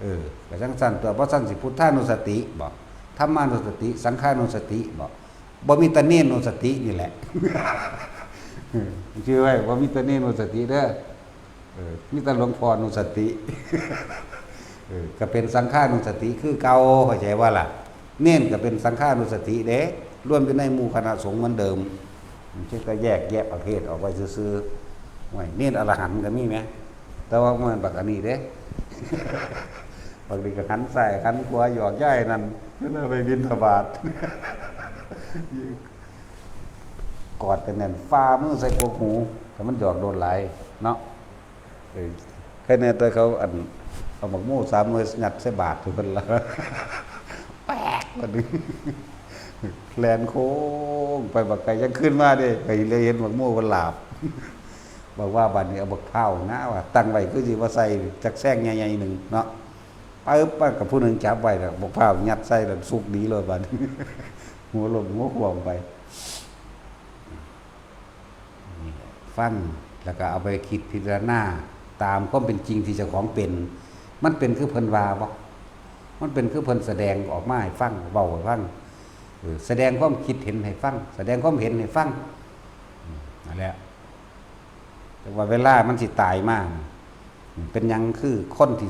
เออ ก็จั่งซั่นตัว บ่ซั่นสิพุทธานุสติบ่ ธรรมานุสติ สังฆานุสติบ่ บ่มีแต่เณรนุสตินี่แหละ ชื่อไว้ บ่มีแต่เณรนุสติเด้อ เออ มีแต่หลวงพ่อนุสติ เออ ก็เป็นสังฆานุสติคือเก่า เข้าใจบ่ล่ะ เณรก็เป็นสังฆานุสติเด้ รวมอยู่ในหมู่คณะสงฆ์เหมือนเดิม มันจะแยกแยะประเภทออกไปซื่อๆ โอ้ย เณรอรหันต์ก็มีแหม แต่ว่ามันบักอันนี้เด้ บักนี้ก็หันซ้ายหันขวาหยอกยายนั่น เวลาไปบิณฑบาต กอดกันแน่น ฝ่ามือใส่กกหู แต่มันหยอกโดนหลายเนาะ เออ แค่นี้แต่เขาอัน เอาหมากโม่สามหน่วยยัดใส่บาตรให้เพิ่นละ แป๊ก บัดนี้ แล่นโค้งไปบักไกล ยังขึ้นมาเด้ ไปเลยเห็นหมากโม่เพิ่นหลาบ บอกว่าบัดนี้เอาบักพร้าวนะว่า ตั้งไว้คือสิว่าใส่จักแซงใหญ่ๆหนึ่งเนาะ ปึ๊บ มันก็ผู้หนึ่งจับไว้แล้ว บักพร้าวยัดใส่แล้วสุกดีเลยบัดนี้ หัวล้มหัวคว่ำไป นี่แหละ ฟัง แล้วก็เอาไปคิดพิจารณา ตามความเป็นจริงที่เจ้าของเป็น มันเป็นคือเพิ่นว่าบ่ มันเป็นคือเพิ่นแสดงออกมาให้ฟัง เว้าให้ฟัง เออ แสดงความคิดเห็นให้ฟัง แสดงความเห็นให้ฟัง อืม นั่นแหละ แต่ว่าเวลามันสิตายมา เป็นหยังคือคนที่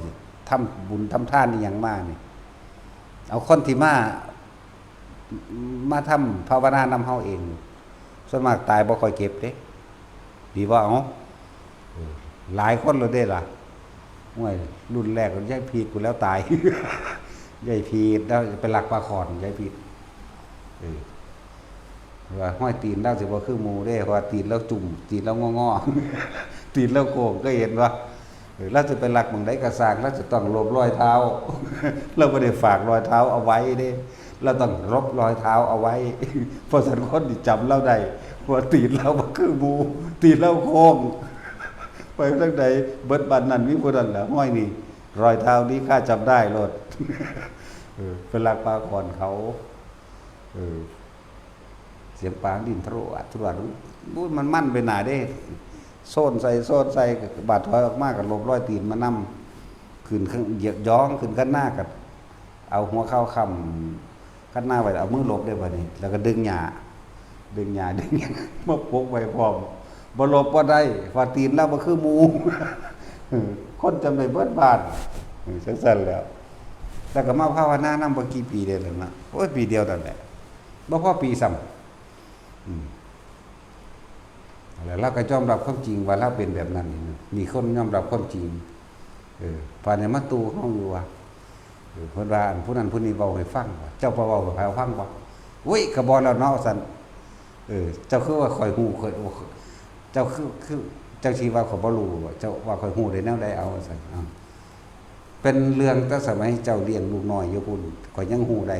ทำบุญทำทานอีหยังมานี่ เอาคนที่มา มาทำภาวนานำเฮาเอง ส่วนมากตายบ่ค่อยเก็บเด้ ดีบ่ เอ้า เออ หลายคนแล้วเด้ล่ะ โอ้ย รุ่นแรกก็ยายพีดพู้นแล้วตาย ยายพีดแล้วไปลักปลาข่อน ยายพีด เออ ว่าห้อยตีนลาวสิบ่คือหมู่เด้ เพราะว่าตีนลาวจุ่ม ตีนลาวงอๆ ตีนลาวโค้ง เคยเห็นบ่ เออ ลาวสิไปลักหม่องใดก็ซ่าง ลาวจะต้องลบรอยเท้า ลาวบ่ได้ฝากรอยเท้าเอาไว้เด้ ลาวต้องลบรอยเท้าเอาไว้ เพราะฉะนั้นคนสิจำลาวได้ ว่าตีนลาวบ่คือหมู่ ตีนลาวโค้ง ไปทางใด เบิดบ้านนั้นมีผู้นั้นล่ะ ห้อยนี่ รอยเท้านี้ข้าจำได้โลด เออ ไปลักปลาข่อนเขา เออ เสียงปลาดิ้นทะลุอะทะลุอะ อู้ มันมันไปหน้าเด้ โซนใส่ โซนใส่ บาดถอยออกมาก็ลบรอยตีนมานำ ขึ้นข้าง เหยียบย้องขึ้นคันนาก็เอาหัวเข่าค้ำคันนาไว้ เอามือลบได้บัดนี้ แล้วก็ดึงหญ้า ดึงหญ้า ดึงหยังมาปกไว้พร้อม บ่ลบบ่ได้ ว่าตีนลาวบ่คือหมู่ คนจำได้เบิดบ้าน เออ จั่งซั่นแหล้ว แล้วก็มาภาวนานำบ่กี่ปีเด้ล่ะนะ โอ้ย ปีเดียวนั่นแหละ บ่พอปีซ้ำ อืม แล้วลาวก็ยอมรับความจริงว่าลาวเป็นแบบนั้นนี่นะ นี่คนยอมรับความจริง เออ พระเนี่ยมาตู่เฮาอยู่ว่า เออ เพิ่นว่าอันผู้นั้นผู้นี้เว้าให้ฟังว่า เจ้าไปเว้าให้ไผฟังบ่ อุ้ย ก็บ่แล้วเนาะ ว่าซั่น เออ เจ้าคือว่าข้อยฮู้ ข้อย เจ้าคือ คือ เจ้าสิว่าข้อยบ่รู้บ่ เจ้าว่าข้อยฮู้ได้แนวใด เอา ว่าซั่น เอ้า เป็นเรื่องแต่สมัยเจ้าเลี้ยงลูกน้อยอยู่พุ้น ข้อยยังฮู้ได้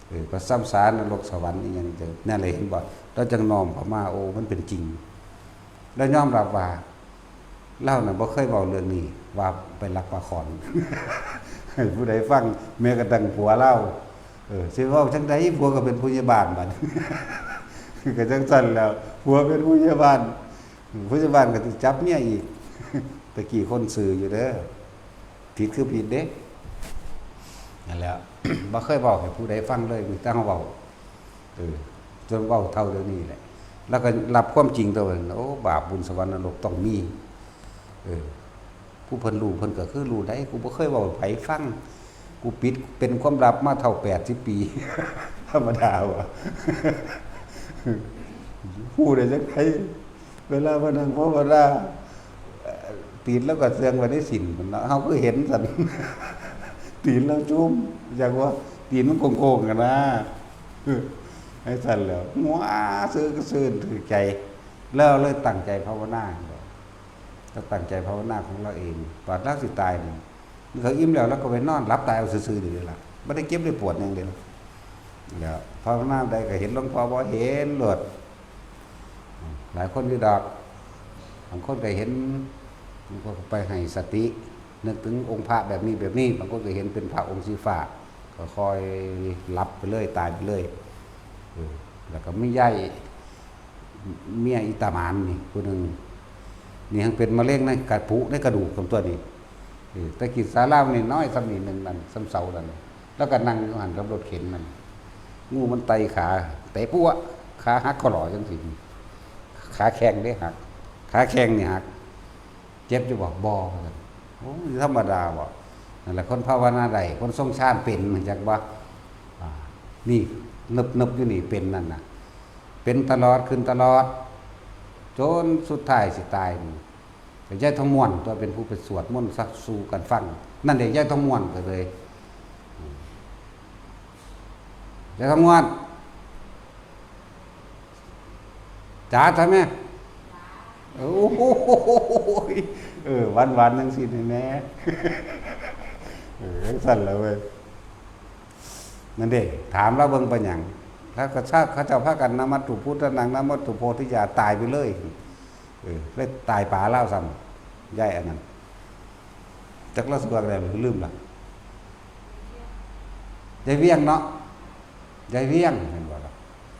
เออ พระซ้ำสารนรกสวรรค์อีหยังจั่ง นั่นแหละ เห็นบ่ ลาวจั่งน้อมเข้ามา โอ้ มันเป็นจริง แล้วยอมรับว่า ลาวน่ะบ่เคยเว้าเรื่องนี้ ว่าไปลักปลาข่อน ให้ผู้ใดฟัง แม้กระทั่งผัวลาว เออ สิเว้าจั่งใด ผัวก็เป็นผู้ใหญ่บ้านบัด ก็จั่งซั่นแหล้ว ผัวเป็นผู้ใหญ่บ้าน ผู้ใหญ่บ้านก็สิจับเมียอีก ตะกี้คนซื่ออยู่เด้อ ผิดคือผิดเด้ นั่นแหละ บ่เคยเว้าให้ผู้ใดฟังเลย มีแต่เฮาเว้า เออ จนเว้าเท่าเดี๋ยวนี้แหละ แล้วก็รับความจริงตัวเอง โอ้ บาปบุญสวรรค์นรกต้องมี เออ ผู้เพิ่นรู้เพิ่นก็คือรู้ได้ กูบ่เคยเว้าให้ไผฟัง กูปิดเป็นความลับมาเท่าแปดสิบปี ธรรมดาว่ะ ฮู้ได้จั่งใด เวลามานั่งภาวนา เอ่อ ตีนลาวก็เสื่องไว้ในศีลพุ้นเนาะ เฮาคือเห็นซั่น ตีนลาวจุ่ม อยากว่าตีนมันโค้งๆ กันนะ ให้ซั่นแหล้ว หัวซื่อก็ซื่นถือใจ แล้วเลยตั้งใจภาวนา ลาวตั้งใจภาวนาของลาวเอง บาดลาวสิตายนี่ เขาอิ่มแล้ว ลาวก็ไปนอนหลับตายเอาซื่อๆ นี่เด้ล่ะ บ่ได้เจ็บได้ปวดหยังเด้ล่ะ แล้วภาวนาใดก็เห็นหลวงพ่อบ่ เห็นโลด หลายคนอยู่ดอก บางคนก็เห็น บางคนก็ไปให้สติ นึกถึงองค์พระแบบนี้แบบนี้ บางคนก็เห็นเป็นพระองค์สีฟ้า ก็ค่อยหลับไปเลย ตายไปเลย เออ แล้วก็มียาย เมียอีตาหมานนี่ผู้หนึ่ง นี่ยังเป็นมะเร็งในกระพุในกระดูกของตัวนี้ เออ แต่กี้ศาลามันน้อย ส่ำนี้หนึ่งนั่น ส่ำเสานั่น แล้วก็นั่งอยู่หั่นกับรถเข็นนั่น งูมันไต่ขา เตะปั๊ว ขาหักข้อหล่อจังซี่ ขาแข้งเด้หัก ขาแข้งนี่หัก เจ็บอยู่บ่ บ่ ว่าซั่น โอ้ย ธรรมดาบ่ นั่นแหละ คนภาวนาได้ คนทรงฌานเป็น จักบ่ อ่า นี่ นึบๆ อยู่นี่เป็นนั่นน่ะ เป็นตลอด ขึ้นตลอด จนสุดท้ายสิตายนี่ ก็ยายทองม้วนตัวเป็นผู้ไปสวดมนต์ซักสู่กันฟัง นั่นเด้ ยายทองม้วนก็เลย ยายทองม้วน จ๋า จ๋าแม่ โอ้โห เออ หวานๆ จังซี่นี่แม่ เออ จังซั่นล่ะเว้ย นั่นเด้ ถามลาวเบิ่งเป็นหยัง แล้วก็ชาว เขาเจ้าพากัน นะมัตถุพุทธานัง นะมัตถุโพธิยา ตายไปเลย เออ เลยตายปาลาวซ้ำ ยายอันนั้น จักลาวสิว่าแนวใด ลืมละ ยายเวียงเนาะ ยายเวียง แม่นบ่ล่ะ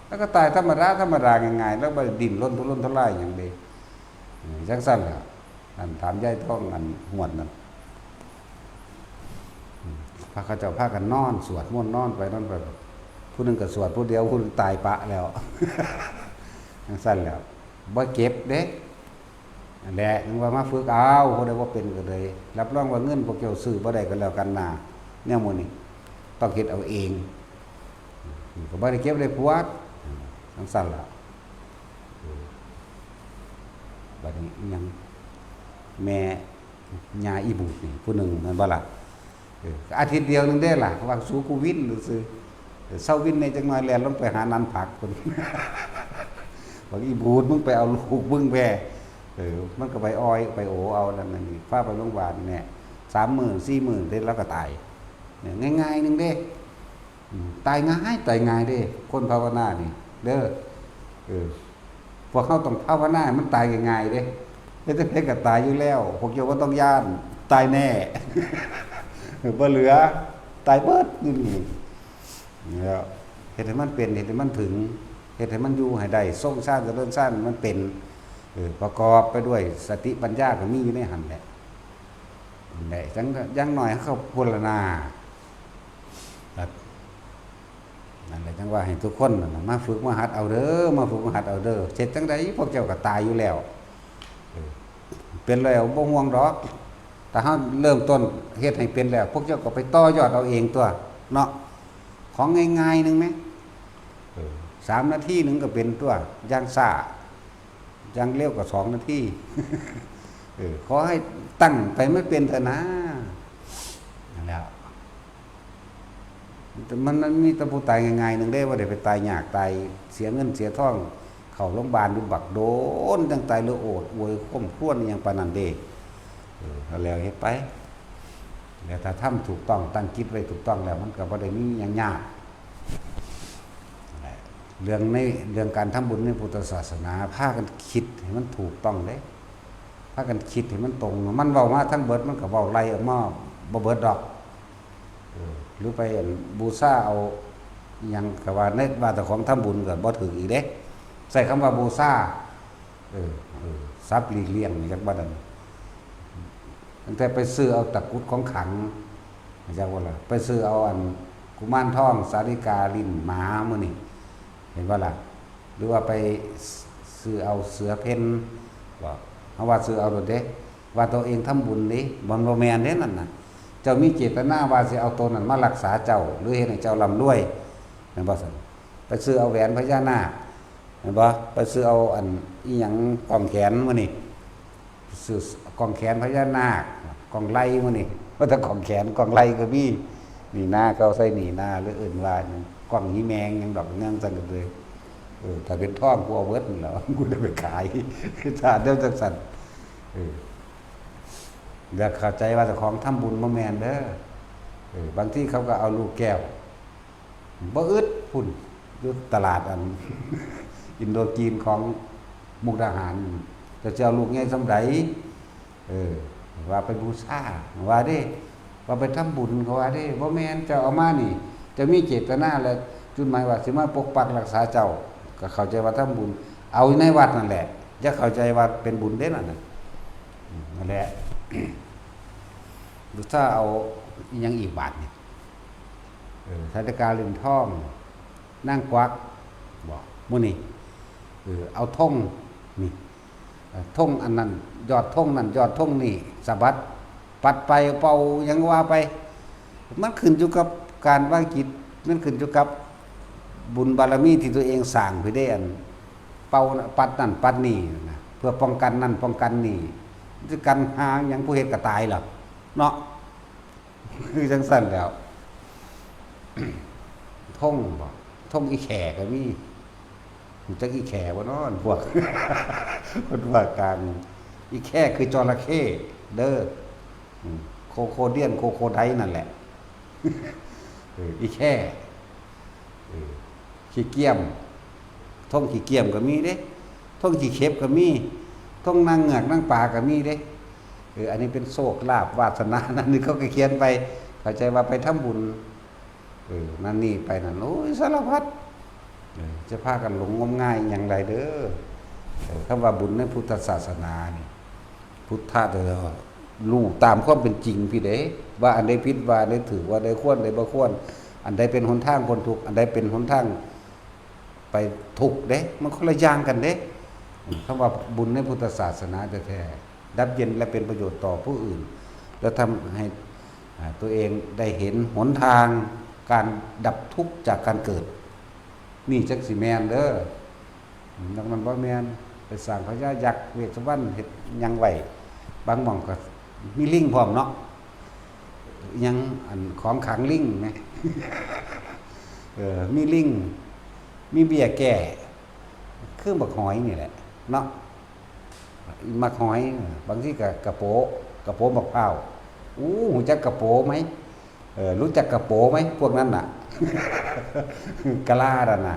แล้วก็ตายธรรมดา ธรรมดา ง่ายๆ แล้วบ่ได้ดิ้นรนทุรนทุรายหยังเด้ เออ จังซั่นล่ะ อันถามยายทอง อันหวดนั่น อืม พาเขาเจ้าพากันนอน สวดมนต์นอนไปนอนไป ผู้หนึ่งก็สวดผู้เดียว ผู้หนึ่งตายปะแล้ว จังซั่นแล้ว บ่เก็บเด้ นั่นแหละ ยังว่ามาฝึกเอา ผู้ใดบ่เป็นก็เลย รับรองว่าเงินพวกเจ้าซื้อบ่ได้ก็แล้วกันนา แนวหมู่นี้ ต้องเฮ็ดเอาเอง อืม ก็บ่ได้เก็บได้ปวด อืม จังซั่นล่ะ เออ บัดนี้อิหยัง แม่ย่าอีบูดนี่ ผู้หนึ่งแม่นบ่ล่ะ เออ อาทิตย์เดียวหนึ่งเด้ล่ะ ว่าสูกูวินซื่อๆ เออ เซาวินแหน่จักหน่อย แล่นลงไปหานันผักพุ้น บักอีบูด มึงไปเอาลูกมึงแพ้ เออ มันก็ไปอ้อยไปโอเอานั่นนี่ พาไปโรงพยาบาลแม่ สามมื้อสี่มื้อเด้ แล้วก็ตาย เนี่ย ง่ายๆ หนึ่งเด้ อืม ตายง่าย ตายง่ายเด้ คนภาวนานี่ เด้อ เออ พวกเฮาต้องภาวนาให้มันตายง่ายๆ เด้ เฮ็ดจั่งใดก็ตายอยู่แล้ว พวกเจ้าบ่ต้องย้าน ตายแน่ บ่เหลือ ตายเบิดอยู่นี่ แล้วเฮ็ดให้มันเป็น เฮ็ดให้มันถึง เฮ็ดให้มันอยู่ให้ได้ ทรงฌานเจริญฌานมันเป็น เออ ประกอบไปด้วยสติปัญญาก็มีอยู่ในหั่นแหละ นั่นแหละ จั่ง อย่างน้อยเขาก็บูรณา ครับ นั่นแหละ จั่งว่าให้ทุกคนนั่นน่ะ มาฝึกมาหัดเอาเด้อ มาฝึกมาหัดเอาเด้อ เฮ็ดจั่งใดพวกเจ้าก็ตายอยู่แล้ว เออ เป็นแล้วบ่ห่วงดอก ถ้าเฮาเริ่มต้นเฮ็ดให้เป็นแล้ว พวกเจ้าก็ไปต่อยอดเอาเองตั๊วเนาะ ของง่ายๆ หนึ่งแหม เออ สามนาทีหนึ่งก็เป็นตั๊ว อย่างช้า อย่างเร็วก็สองนาที เออ ขอให้ตั้งไปมันเป็นเถอะนะ นั่นแหละ มัน มันมีแต่ผู้ตายง่ายๆ หนึ่งเด้ บ่ได้ไปตายยาก ตายเสียเงินเสียทอง เข้าโรงพยาบาลอยู่บักโดน จั่งตาย เหลือโอดอวยคร่ำครวญอิหยังปานนั้นเด้ เออ เอาแล้วเฮ็ดไป แล้วถ้าทำถูกต้อง ตั้งจิตไว้ถูกต้องแล้ว มันก็บ่ได้มีหยังยาก เรื่องใน เรื่องการทำบุญในพุทธศาสนา พากันคิดให้มันถูกต้องเด้ พากันคิดให้มันตรง มันเว้ามาทั้งเบิด มันก็เว้าไล่ออกมาบ่เบิดดอก เออ หรือไปบูชาเอาอิหยังก็ว่า ในว่าเจ้าของทำบุญก็บ่ถูกอีกเด้ ใช้คำว่าบูชา เออ เออ ศัพท์หลีกเลี่ยงนี่จักว่านั่น ตั้งแต่ไปซื้อเอาตะกรุดของขลัง จักว่าล่ะ ไปซื้อเอาอันกุมารทองสาลิกาลิ้นหมามื้อนี้ เห็นบ่ล่ะ หรือว่าไปซื้อเอาเสือเพ็ญ บ่ เฮาว่าซื้อเอาโลดเด้ ว่าตัวเองทำบุญเด้ บ่ บ่แม่นเด้นั่นน่ะ เจ้ามีเจตนาว่าสิเอาตัวนั้นมารักษาเจ้า หรือเฮ็ดให้เจ้าร่ำรวย แม่นบ่ซั่น ไปซื้อเอาแหวนพญานาค แม่นบ่ ไปซื้อเอาอันอิหยังกล้องแขนมื้อนี้ ซื้อกล้องแขนพญานาค กล้องไหล่มื้อนี้ ว่าแต่กล้องแขน กล้องไหล่ก็มี นี่นา เขาใส่นี่นา หรือเอิ้นว่าหยังกล้องหีแมงหยังดอกหยังซั่นก็เลย เออ ถ้าเป็นทองกูเอาเบิดนั่นแหล้ว กูได้ไปขาย ถ้าเดี๋ยวจังซั่น เออ อย่าเข้าใจว่าเจ้าของทำบุญบ่แม่นเด้อ เออ บางทีเขาก็เอาลูกแก้ว บ่อึดพุ้น อยู่ตลาดอัน อินโดจีนของมุกดาหาร เจ้าสิเอาลูกใหญ่ส่ำใด เออ ว่าไปบูชา ว่าเด้ ว่าไปทำบุญ เขาว่าเด้ บ่แม่น เจ้าเอามานี่ เจ้ามีเจตนาและจุดหมายว่าสิมาปกปักรักษาเจ้า ก็เข้าใจว่าทำบุญ เอาในวัดนั่นแหละ อย่าเข้าใจว่าเป็นบุญเด้นั่นน่ะ อืม นั่นแหละ ดูถ้าเอาอิหยังอีกบาทนี่ เออ สาริกา ลิ้นทอง นางกวัก บอก มื้อนี้ เออ เอาธง นี่ เอ่อ ธงอันนั้น ยอดธงนั่น ยอดธงนี่ สะบัด ปัดไป เป่า หยังว่าไป มันขึ้นอยู่กับการวางจิต มันขึ้นอยู่กับบุญบารมีที่ตัวเองสร้างไปได้อัน เป่า ปัดนั่น ปัดนี่นะ เพื่อป้องกันนั่น ป้องกันนี่ จะกันหาหยัง ผู้เฮ็ดก็ตายล่ะ เนาะ คือจังซั่นแหล้ว ธงบ่ ธงอีแข่ก็มี รู้จักอีแข่บ่เนาะ พวก คนภาคกลาง อีแข่คือจระเข้เด้อ อืม โคโคเดียน โคโคไดนั่นแหละ เออ อีแข่ เออ ขี้เกียม ธงขี้เกียมก็มีเด้ ธงขี้เข็บก็มี ธงนางเงือกนางปลาก็มีเด้ เออ อันนี้เป็นโชคลาภวาสนา นั่นนี่เขาก็เขียนไป เข้าใจว่าไปทำบุญ เออ นั่นนี่ไปนั่น โอ้ย สารพัด เออ จะพากันหลงงมงายอย่างไรเด้อ เออ คำว่าบุญในพุทธศาสนานี่ พุทธะเด้อ รู้ตามความเป็นจริงพี่เด้ ว่าอันใดผิด ว่าอันใดถูก ว่าอันใดควร อันใดบ่ควร อันใดเป็นหนทางพ้นทุกข์ อันใดเป็นหนทางไปทุกข์เด้ มันคนละอย่างกันเด้ คำว่าบุญในพุทธศาสนาแท้ๆ ดับเย็นและเป็นประโยชน์ต่อผู้อื่น และทำให้ อ่า ตัวเองได้เห็นหนทางการดับทุกข์จากการเกิด นี่จักสิแม่นเด้อ นอกนั้นบ่แม่น ไปสร้างพญายักษ์ เวสสุวรรณ เฮ็ดหยังไว้ บางหม่องก็มีลิงพร้อมเนาะ ยังอันของขังลิงแหม เออ มีลิง มีเบี้ยแก้ คือบักหอยนี่แหละ เนาะ บักหอย บางทีก็กะโปะ กะโปะบักพร้าว อู้ รู้จักกะโปะไหม? เออ รู้จักกะโปะไหม? พวกนั้นน่ะ กะลานั่นน่ะ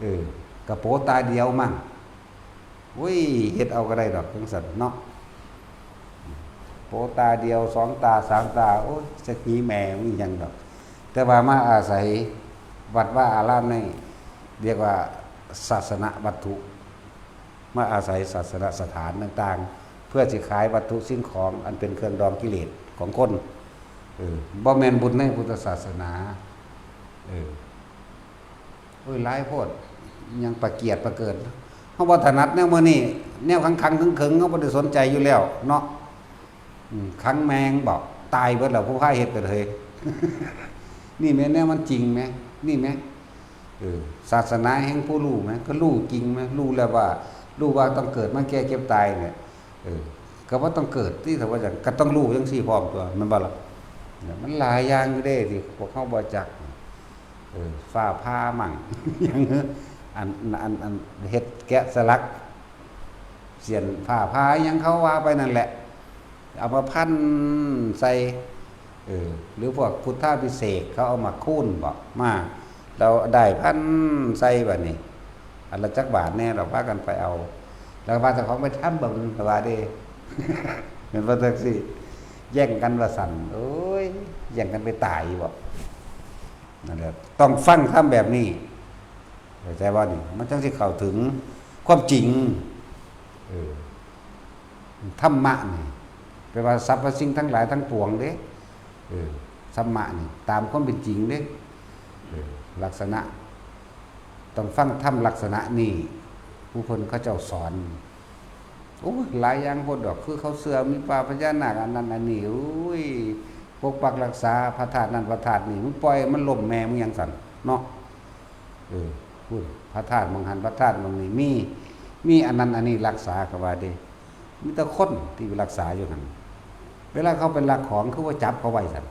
เออ กะโปะตาเดียวมั่ง อุ้ย เฮ็ดเอาก็ได้ดอกจังซั่นเนาะ โปะตาเดียว สองตา สามตา โอ้ย จักหีแม่มีหยังดอก แต่ว่ามาอาศัยวัดวาอารามนี่ เรียกว่าศาสนวัตถุ มาอาศัยศาสนสถานต่างๆ เพื่อสิขายวัตถุสิ่งของอันเป็นเครื่องดองกิเลสของคน เออ บ่แม่นบุญในพุทธศาสนา เออ โอ้ย หลายโพด ยังประเกียดประเกิน เฮาบ่ถนัดแนวมื้อนี้ แนวขังๆ เขิงๆ เฮาบ่ได้สนใจอยู่แล้วเนาะ อืม ขังแม่งบอก ตายเบิดแล้ว ผู้พาเฮ็ดกะเทย นี่แหม แนวมันจริงแหม นี่แหม เออ ศาสนาแห่งผู้รู้แหม ก็รู้จริงแหม รู้แล้วว่า รู้ว่าต้องเกิดมาแก่เจ็บตายเนี่ย เออ ก็บ่ต้องเกิดติ ถ้าว่าจั่ง ก็ต้องรู้จั่งซี้พร้อมตั่ว แม่นบ่ล่ะ เนี่ย มันหลายอย่างอยู่เด้ ที่พวกเฮาบ่จัก เออ ฟ้าผ่ามั่ง หยัง อัน อัน อัน เฮ็ดแกะสลัก เสี้ยนฟ้าผ่าหยังเขาว่าไปนั่นแหละ เอามาพันใส่ เออ หรือพวกพุทธาภิเษกเขาเอามาคูนบ่ มา แล้วได้พันใส่บัดนี้ อันละจักบาทแน่ เราพากันไปเอา แล้วว่าเจ้าของไปทำเบิ่ง ว่าเด้ แม่นบ่จั่งซี้ แย่งกันว่าซั่น โอ้ย แย่งกันไปตายบ่ นั่นแหละ ต้องฟังธรรมแบบนี้ เข้าใจบ่นี่ มันจั่งสิเข้าถึงความจริง เออ ธรรมะนี่ แปลว่าสรรพสิ่งทั้งหลายทั้งปวงเด้ เออ ธรรมะนี่ ตามความเป็นจริงเด้ เออ ลักษณะ ต้องฟังธรรมลักษณะนี้ ผู้เพิ่นเขาเจ้าสอน โอ้ย หลายอย่างโพดดอก คือเขาเชื่อมีป่าพญานาค อันนั้นอันนี้ โอ้ย ปกปักรักษาพระธาตุนั่นพระธาตุนี่ มึงปล่อยมันล้มแม่มึงหยังซั่น เนาะ เออ พูด พระธาตุหม่องหั้น พระธาตุหม่องนี้ มี มีอันนั้นอันนี้รักษา ก็ว่าเด้ มีแต่คนที่ไปรักษาอยู่หั่น เวลาเขาไปลักของ คือว่าจับเขาไว้ซั่น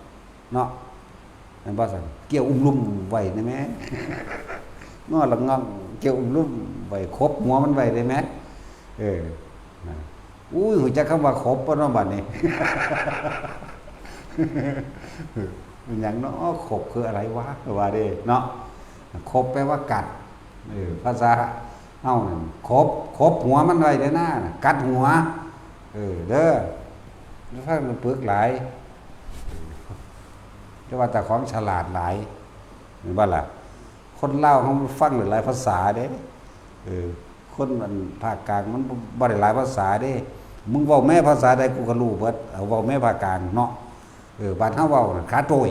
เนาะ แม่นบ่ซั่น เกี่ยวอุ้มลุ่มไว้ได้แหม งอละงอก เกี่ยวอุ้มลุ่มไว้ ขบหัวมันไว้ได้แหม เออ นะ อุ้ย รู้จักคำว่าขบบ่เนาะบัดนี้ เป็นหยังเนาะ ขบคืออะไรวะ ว่าเด้เนาะ ขบแปลว่ากัด เออ ภาษาเฮานั่น ขบ ขบหัวมันไว้เด้อนะ กัดหัว เออ เด้อ แล้วฟังมันปึกหลาย แต่ว่าเจ้าของฉลาดหลาย แม่นบ่ล่ะ คนลาวเฮามันฟังได้หลายภาษาเด้ เออ คนอันภาคกลางมันบ่ บ่ได้หลายภาษาเด้ มึงเว้าแม้ภาษาใดกูก็รู้เบิด เอาเว้าแม้ภาคกลางเนาะ เออ บ้านเฮาเว้าน่ะ ขาโต้ย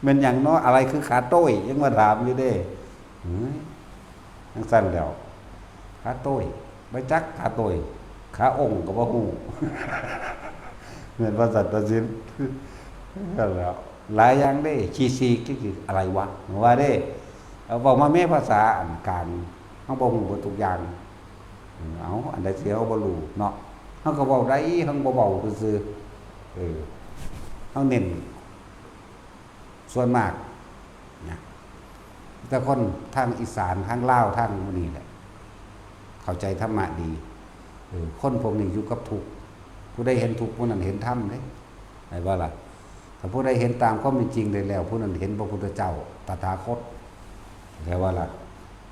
แม่นหยังเนาะ อะไรคือขาโต้ย ยังมาถามอยู่เด้ หือ จั่งซั่นแหล้ว ขาโต้ย บ่จักขาโต้ย ขาองค์ก็บ่ฮู้ แม่นว่าซั่นตัดสิน นั่นแหล้ว หลายอย่างเด้ ขี้ซีก ก็คืออะไรวะ ว่าเด้ เอาเว้ามาแม้ภาษาอันกลาง เฮาบ่ฮู้เบิดทุกอย่าง เออ เอา อันใดที่เฮาบ่รู้เนาะ เฮาก็เว้าได้ เฮาบ่เว้าซื่อๆ เออ เฮาเน้น ส่วนมากนะ แต่คนทางอีสาน ทางลาว ทางหมู่นี้แหละ เข้าใจธรรมะดี เออ คนพวกนี้อยู่กับทุกข์ ผู้ใดเห็นทุกข์ ผู้นั้นเห็นธรรมเด้ แม่นบ่ล่ะ ถ้าผู้ใดเห็นตามความเป็นจริงได้แล้ว ผู้นั้นเห็นพระพุทธเจ้า ตถาคต แม่นบ่ล่ะ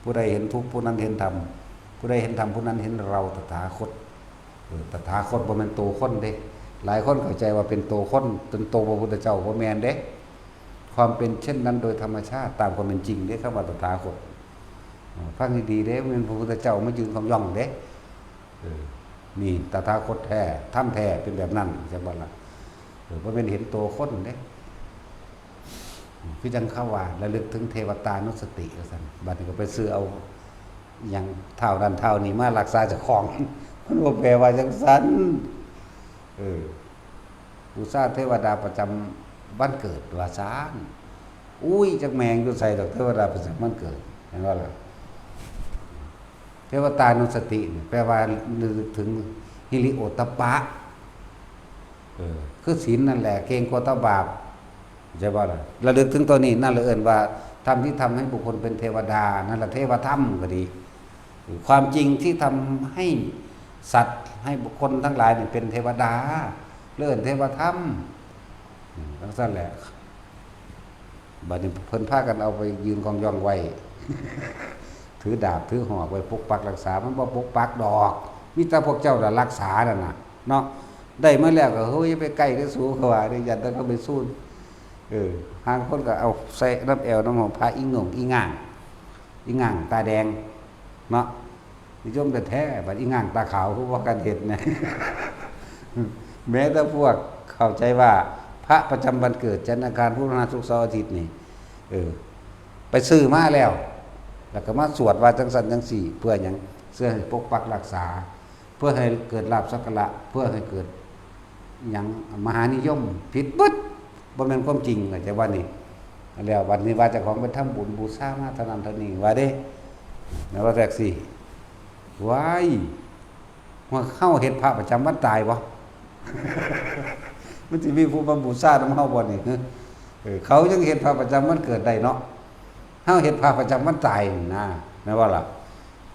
ผู้ใดเห็นทุกข์ ผู้นั้นเห็นธรรม ผู้ใดเห็นธรรม ผู้นั้นเห็นเรา ตถาคต เออ ตถาคตบ่แม่นโตคนเด้ หลายคนเข้าใจว่าเป็นโตคน เป็นโตพระพุทธเจ้า บ่แม่นเด้ ความเป็นเช่นนั้นโดยธรรมชาติ ตามความเป็นจริงเด้ คำว่าตถาคต เออ ฟังดีๆเด้ แม่นพระพุทธเจ้ามายืนของย่องเด้ เออ นี่ตถาคตแท้ ธรรมแท้เป็นแบบนั้น จั่งว่าล่ะ เออ บ่แม่นเห็นโตคนเด้ คือจั่งเขาว่า ระลึกถึงเทวตานุสติ ว่าซั่น บัดนี้ก็ไปซื้อเอาหยังท้าวนั่นท้าวนี่มารักษาเจ้าของ มันบ่แปลว่าจั่งซั่น เออ บูชาเทวดาประจำวันเกิด ว่าซั่น อุ้ย จักแม่งอยู่ไสดอก เทวดาประจำวันเกิด แม่นบ่ล่ะ เทวตานุสตินี่แปลว่าระลึกถึงฮิริโอตตัปปะ เออ คือศีลนั่นแหละ เกรงกลัวต่อบาป ใช่บ่ล่ะ ระลึกถึงตัวนี้ นั่นแหละเอิ้นว่าธรรมที่ทำให้บุคคลเป็นเทวดา นั่นแหละเทวธรรมก็ดี ความจริงที่ทำให้สัตว์ ให้บุคคลทั้งหลายนี่เป็นเทวดา เอิ้นเทวธรรม อืม จั่งซั่นแหละ บัดนี้เพิ่นพากันเอาไปยืนของย่องไว้ ถือดาบถือหอกไว้ปกปักรักษา มันบ่ปกปักดอก มีแต่พวกเจ้าน่ะรักษานั่นน่ะ เนาะ ได้มาแล้วก็ เฮ้ย อย่าไปใกล้เด้อสู เขาว่าเด้ ย่านแต่เขาไปสูน เออ ห่างคนก็เอาใส่น้ำแอวน้ำหอม พระอีหง่งอีหง่าง อีหง่างตาแดง เนาะ นิยมแท้ๆ บัดอีหง่างตาขาว คือว่ากันเฮ็ดนะ แม้แต่พวกเข้าใจว่าพระประจำวันเกิด จันทร์อังคารพุธพฤหัสศุกร์เสาร์อาทิตย์นี่ เออ ไปซื้อมาแล้ว แล้วก็มาสวดว่าจั่งซั่นจั่งซี่ เพื่อหยัง เพื่อให้ปกปักรักษา เพื่อให้เกิดลาภสักการะ เพื่อให้เกิดหยัง มหานิยม ผิดเบิด บ่แม่นความจริง เข้าใจบ่นี่ แล้วบัดนี้ว่าเจ้าของไปทำบุญบูชามาเท่านั้นเท่านี้ ว่าเด้ แล้วว่าจั่งซี่ ว้าย ว่าเฮาเฮ็ดพระประจำวันตายบ่ มันสิมีผู้มาบูชานำเฮาบ่นี่ เออ เขายังเฮ็ดพระประจำวันเกิดได้เนาะ เฮาเฮ็ดพระประจำวันตายนี่นะ แม่นบ่ล่ะ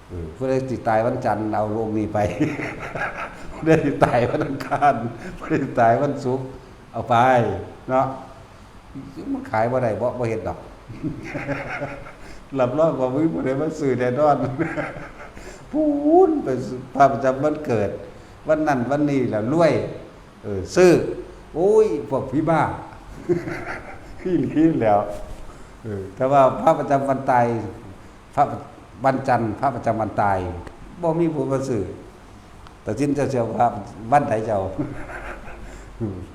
เออ ผู้ใดสิตายวันจันทร์ เอาองค์นี้ไป ผู้ใดสิตายวันอังคาร ผู้ใดสิตายวันศุกร์ เอาไป เนาะ มันขายบ่ได้ บ่ บ่เฮ็ดดอก รับรองว่าบ่มีผู้ใดมาซื้อแน่นอน พู้นไปพระประจำวันเกิด วันนั้นวันนี้แล้วรวย เออ ซื้อ โอ้ย พวกผีบ้า อีหลีแล้ว เออ แต่ว่าพระประจำวันตาย พระวันจันทร์ พระประจำวันตาย บ่มีผู้มาซื้อ ตัดสินเจ้าเสียว่าวันใดเจ้า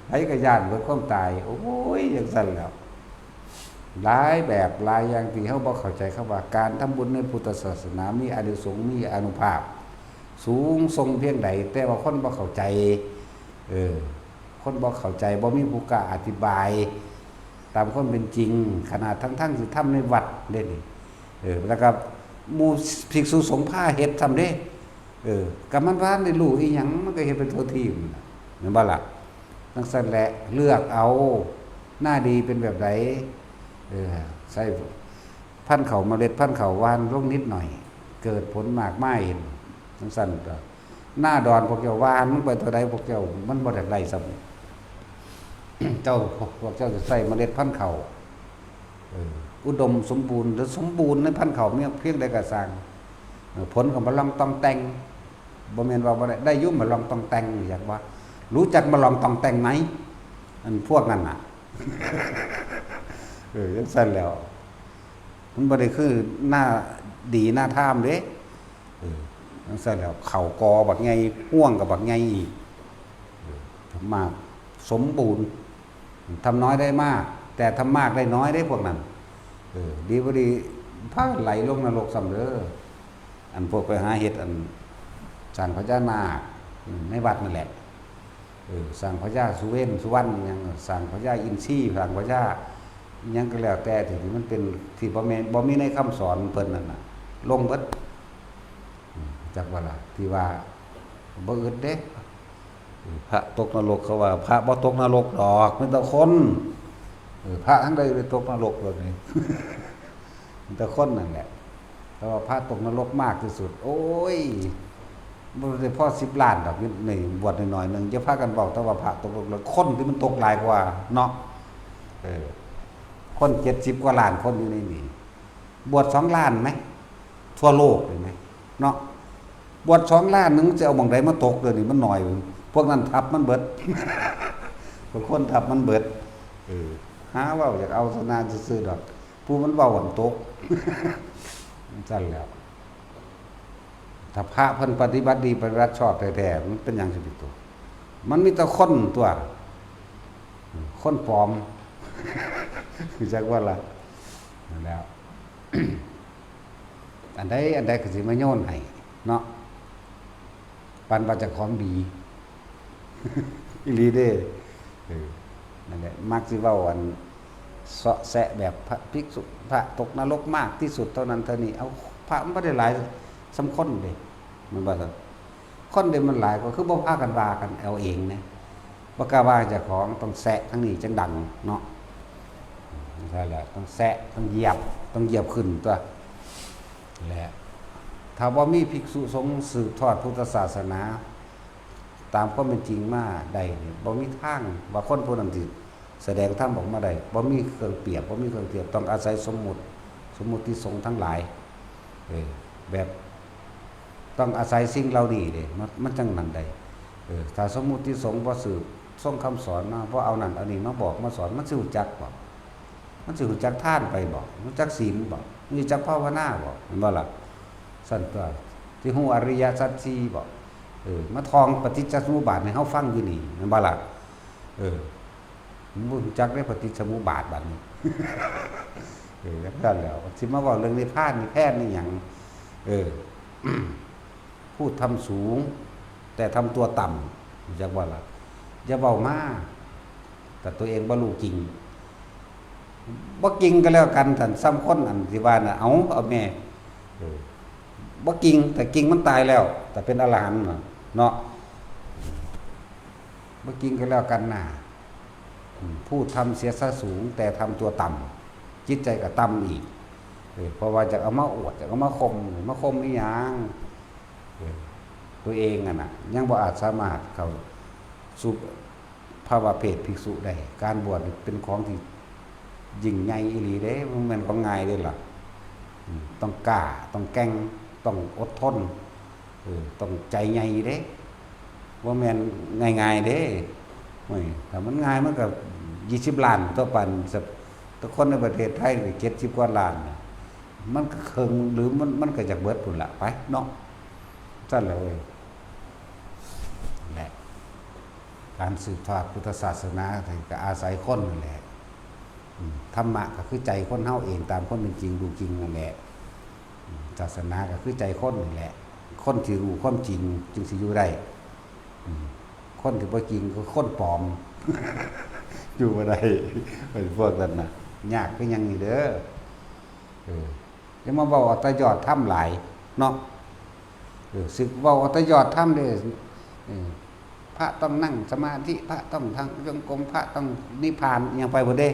ไผก็ย้านเบิดความตาย โอ้ย จั่งซั่นแหล้ว หลายแบบหลายอย่างที่เฮาบ่เข้าใจ คำว่าการทำบุญในพุทธศาสนามีอานิสงส์ มีอานุภาพ สูงส่งเพียงใด แต่ว่าคนบ่เข้าใจ เออ คนบ่เข้าใจ บ่มีผู้กล้าอธิบาย ตามความเป็นจริง ขนาดทั้งๆสิทำในวัดเด้นี่ เออ แล้วก็หมู่ภิกษุสงฆ์พาเฮ็ดซ้ำเด้ เออ ก็มันบ่ทันได้รู้อีหยัง มันก็เฮ็ดไปทั่วทีปนั่นล่ะ แม่นบ่ล่ะ จั่งซั่นแหละ เลือกเอา หน้าดีเป็นแบบใด เออ ใส่พันธุ์ข้าว เมล็ดพันธุ์ข้าวหว่านลงนิดหน่อย เกิดผลมากมาย จั่งซั่นก็ หน้าดอนพวกเจ้าหว่านลงไปเท่าใด พวกเจ้า มันบ่อยากได้ซ้ำ เจ้า พวกเจ้าจะใส่เมล็ดพันธุ์ข้าว เออ อุดมสมบูรณ์หรือสมบูรณ์ในพันธุ์ข้าวเพียงใดก็ซ่าง เออ ผลก็บ่ล่องต่องแต่ง บ่แม่นว่าบ่ได้ ได้อยู่ บ่ล่องต่องแต่ง อยากว่า รู้จักบ่ล่องต่องแต่งไหม อันพวกนั้นน่ะ เออ จั่งซั่นแหล้ว มันบ่ได้คือหน้าดีหน้าทามเด้ เออ จั่งซั่นแหล้ว ข้าวกอบักใหญ่ ฮวงก็บักใหญ่อีก เออ มาก สมบูรณ์ ทำน้อยได้มาก แต่ทำมากได้น้อยได้พวกนั้น เออ ดีบ่ดี พาไหลลงนรกซ้ำเด้อ อันพวกไปหาเฮ็ดอัน สร้างพญานาค อืม ในวัดนั่นแหละ เออ สร้างพญาสุเวนสุวรรณ หยัง สร้างพญาอินทรี สร้างพญาหยังก็แล้วแต่ ที่มันเป็น ที่บ่แม่น บ่มีในคำสอนเพิ่นนั่นน่ะ ลงเบิด อืม จักว่าล่ะ ที่ว่าบ่อึดเด้ เออ พระตกนรก เขาว่าพระบ่ตกนรกดอก มีแต่คน เออ พระทั้งใดไปตกนรกแบบนี้ มีแต่คนนั่นแหละ แต่ว่าพระตกนรกมากที่สุด โอ้ย บ่ได้พอสิบล้านดอก นี่บวชหน่อยๆหนึ่ง อย่าพากันเว้า แต่ว่าพระตกนรก คนที่มันตกหลายกว่าเนาะ เออ คนเจ็ดสิบกว่าล้านคนอยู่ในนี่ บวชสองล้านไหม ทั่วโลกเลยไหม เนาะ บวชสองล้านหนึ่ง จะเอาหม่องใดมาตก เดี๋ยวนี้มันหน่อย พวกนั้นทับมันเบิด พวกคนทับมันเบิด เออ หาเว้าอยากเอาชนะซื่อๆดอก ผู้มันเว้าหั้นตก จั่งซั่นแหล้ว ถ้าพระเพิ่นปฏิบัติดี ปฏิบัติชอบแท้ๆ มันเป็นหยังสิไปตก มันมีแต่คนตัว คนปลอม รู้จักว่าล่ะ นั่นแหล้ว อันใดอันใดก็สิมาโยนให้เนาะ ปานว่าเจ้าของดี อีหลีเด้ เออ นั่นแหละ มักสิเว้าอันเซาะแซะแบบพระภิกษุ พระตกนรกมากที่สุดเท่านั้นเท่านี้ เอา พระมันบ่ได้หลายส่ำคนเด้ มันบ่ซั่น คนเด้มันหลาย ก็คือบ่พากันว่ากันเอาเองนะ บ่กล้าว่าเจ้าของ ต้องแซะทางนี้จั่งดังเนาะ ใช่แล้ว ต้องแซะ ต้องเหยียบ ต้องเหยียบขึ้นตัว และ ถ้าบ่มีภิกษุสงฆ์สืบทอดพุทธศาสนา ตามความเป็นจริงมาได้นี่ บ่มีทางว่าคนผู้นั้นสิแสดงธรรมออกมาได้ บ่มีเครื่องเปรียบ บ่มีเครื่องเทียบ ต้องอาศัยสมมุติ สมมุติสงฆ์ทั้งหลาย เออ แบบ ต้องอาศัยสิ่งเหล่านี้เด้ มัน มันจั่งนั้นได้ เออ ถ้าสมมุติสงฆ์บ่สืบทรงคำสอนมา บ่เอานั่นเอานี่มาบอกมาสอน มันสิรู้จักบ่ มันสิรู้จักทานไปบ่ รู้จักศีลบ่ รู้จักภาวนาบ่ แม่นบ่ล่ะ ซั่นตัว สิฮู้อริยสัจสี่บ่ เออ มาท่องปฏิจจสมุปบาทให้เฮาฟังอยู่นี่ แม่นบ่ล่ะ เออ มันบ่รู้จักได้ปฏิจจสมุปบาทบัดนี้ เออ จั่งซั่นแหล้ว สิมาเว้าเรื่องนิพพาน นิพพานนี่หยัง เออ พูดธรรมสูง แต่ทำตัวต่ำ รู้จักบ่ล่ะ อย่าเว้ามา แต่ตัวเองบ่รู้จริง บ่จริงก็แล้วกัน ท่าน ส่ำคนอันที่ว่าน่ะ เอา เอาแม่ เออ บ่จริง แต่จริงมันตายแล้ว แต่เป็นอรหันต์น่ะ เนาะ บ่จริงก็แล้วกันน่ะ อืม พูดธรรมเสียซะสูง แต่ทำตัวต่ำ จิตใจก็ต่ำอีก เออ เพราะว่าจะเอามาอวด จะเอามาข่ม มาข่มอีหยัง เออ ตัวเองอะน่ะ ยังบ่อาจสามารถเข้าสู่ภาวะเพศภิกษุได้ การบวชนี่เป็นของที่ยิ่งใหญ่อีหลีเด้ บ่แม่นของง่ายเด้ล่ะ อืม ต้องกล้า ต้องแกร่ง ต้องอดทน เออ ต้องใจใหญ่เด้ บ่แม่นง่ายๆเด้ โอ้ย ถ้ามันง่ายมันก็ยี่สิบล้าน ต่อปัน แต่คนในประเทศไทยนี่เจ็ดสิบกว่าล้านน่ะ มันก็เคิ่ง หรือมัน มันก็จะเบิดพุ้นละ ไปเนาะ ซั่นแหละเว้ย แหละ การสืบทอดพุทธศาสนาก็อาศัยคนนั่นแหละ อืม ธรรมะก็คือใจคนเฮาเอง ตามความเป็นจริง รู้จริงนั่นแหละ อืม ศาสนาก็คือใจคนนี่แหละ คนที่รู้ความจริงจึงสิอยู่ได้ อืม คนที่บ่จริงคือคนปลอม อยู่บ่ได้ เป็นพวกนั้นน่ะ ยากคือหยังนี่เด้อ เออ อย่ามาเว้าเอาแต่ยอดธรรมหลายเนาะ เออ สิเว้าเอาแต่ยอดธรรมเด้อ เออ พระต้องนั่งสมาธิ พระต้องทำจงกรม พระต้องนิพพาน อิหยังไปพุ้นเด้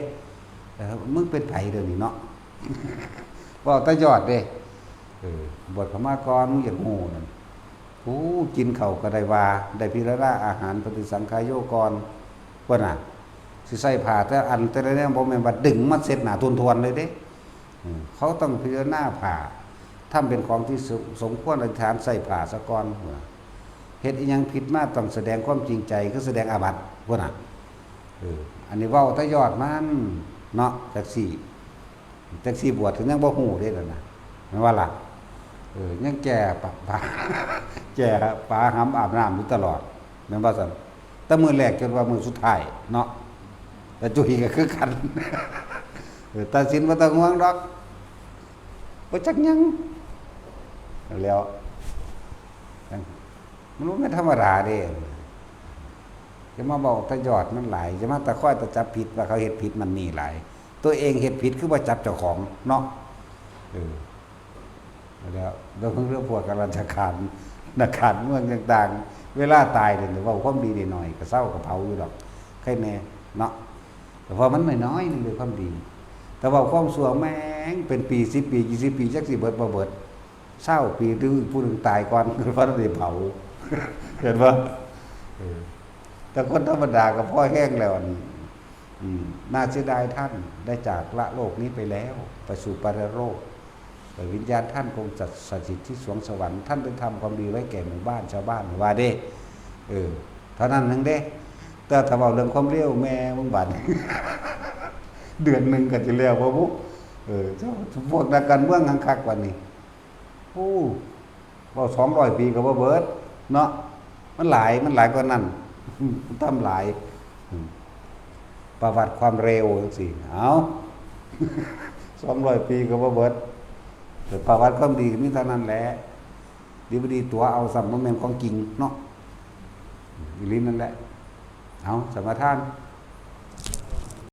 เออ มึงเป็นไผเดี๋ยวนี้เนาะ เว้าแต่ยอดเด้ เออ บวชเข้ามาก่อน มึงอยากฮู้นั่น โอ้ กินข้าวก็ได้ว่า ได้พิจารณาอาหาร ปฏิสังขายโยก่อน พุ้นน่ะ สิใส่ผ้าแต่อันแต่ละแนว บ่แม่นว่าดึงมาเช็ดหน้าทวนๆเลยเด้ อืม เขาต้องพิจารณาผ้า ทำเป็นของที่สม สมควรอธิษฐานใส่ผ้าซะก่อน พุ้นน่ะ เฮ็ดอิหยังผิดมาต้องแสดงความจริงใจ คือแสดงอาบัติ พุ้นน่ะ เออ อันนี้เว้าแต่ยอดมันเนาะ จักซี่ จักซี่บวชก็ยังบ่ฮู้เด้นั่นน่ะ แม่นว่าล่ะ เออ ยังแก่ปะ ปะ แก่ปาหำอาบน้ำอยู่ตลอด แม่นว่าซั่น แต่มื้อแรกจนว่ามื้อสุดท้ายเนาะ แต่จุยก็คือกัน เออ ตัดสินบ่ต้องห่วงดอก บ่จักหยัง แล้ว มันบ่แม่นธรรมดาเด้ จะมาเว้าแต่ยอดมันหลาย จะมาแต่คอยแต่จับผิดว่าเขาเฮ็ดผิดนั่นนี่หลาย ตัวเองเฮ็ดผิดคือบ่จับเจ้าของเนาะ เออ แล้ว แล้วเพิ่งเรื่องพวกข้าราชการ นักการเมืองต่างๆ เวลาตายเนี่ย เว้าความดีได้หน่อย ก็เซาก็เผาอยู่ดอก ใครแน่เนาะ แต่ว่ามันน้อยๆ นึงด้วยความดี แต่ว่าความชั่วแม่งเป็นปี สิบปี ยี่สิบปี จักสิเบิดบ่เบิด ซาวปี ถึงผู้หนึ่งตายก่อน เพราะได้เผา เห็นปะ เออ แต่คนธรรมดาก็พอแห้งแล้ว อันนี้ อืม น่าเสียดายท่านได้จากละโลกนี้ไปแล้ว ไปสู่ปรโลก แต่วิญญาณท่านคงจัดสถิตที่สวงสวรรค์ ท่านได้ทำความดีไว้แก่หมู่บ้านชาวบ้าน ว่าเด้ เออ เท่านั้นนึงเด้ แต่ถ้าเว้าเรื่องความเลว แม่มึงบาด เดือนหนึ่งก็สิแล้วบ่บุ เออ เจ้า พวกนักการเมืองคักๆ วันนี้ โอ้ เว้า สองร้อย ปีก็บ่เบิด เนาะ มันหลาย มันหลายกว่านั้น มันทำหลาย อืม ประวัติความเลวจังซี้ เอา สองร้อย ปีก็บ่เบิด แต่ประวัติความดีก็มีเท่านั้นแหละ ดีบ่ดีตั๋วเอาซ้ำ บ่แม่นของจริงเนาะ อีหลีนั่นแหละ เอา สมาทาน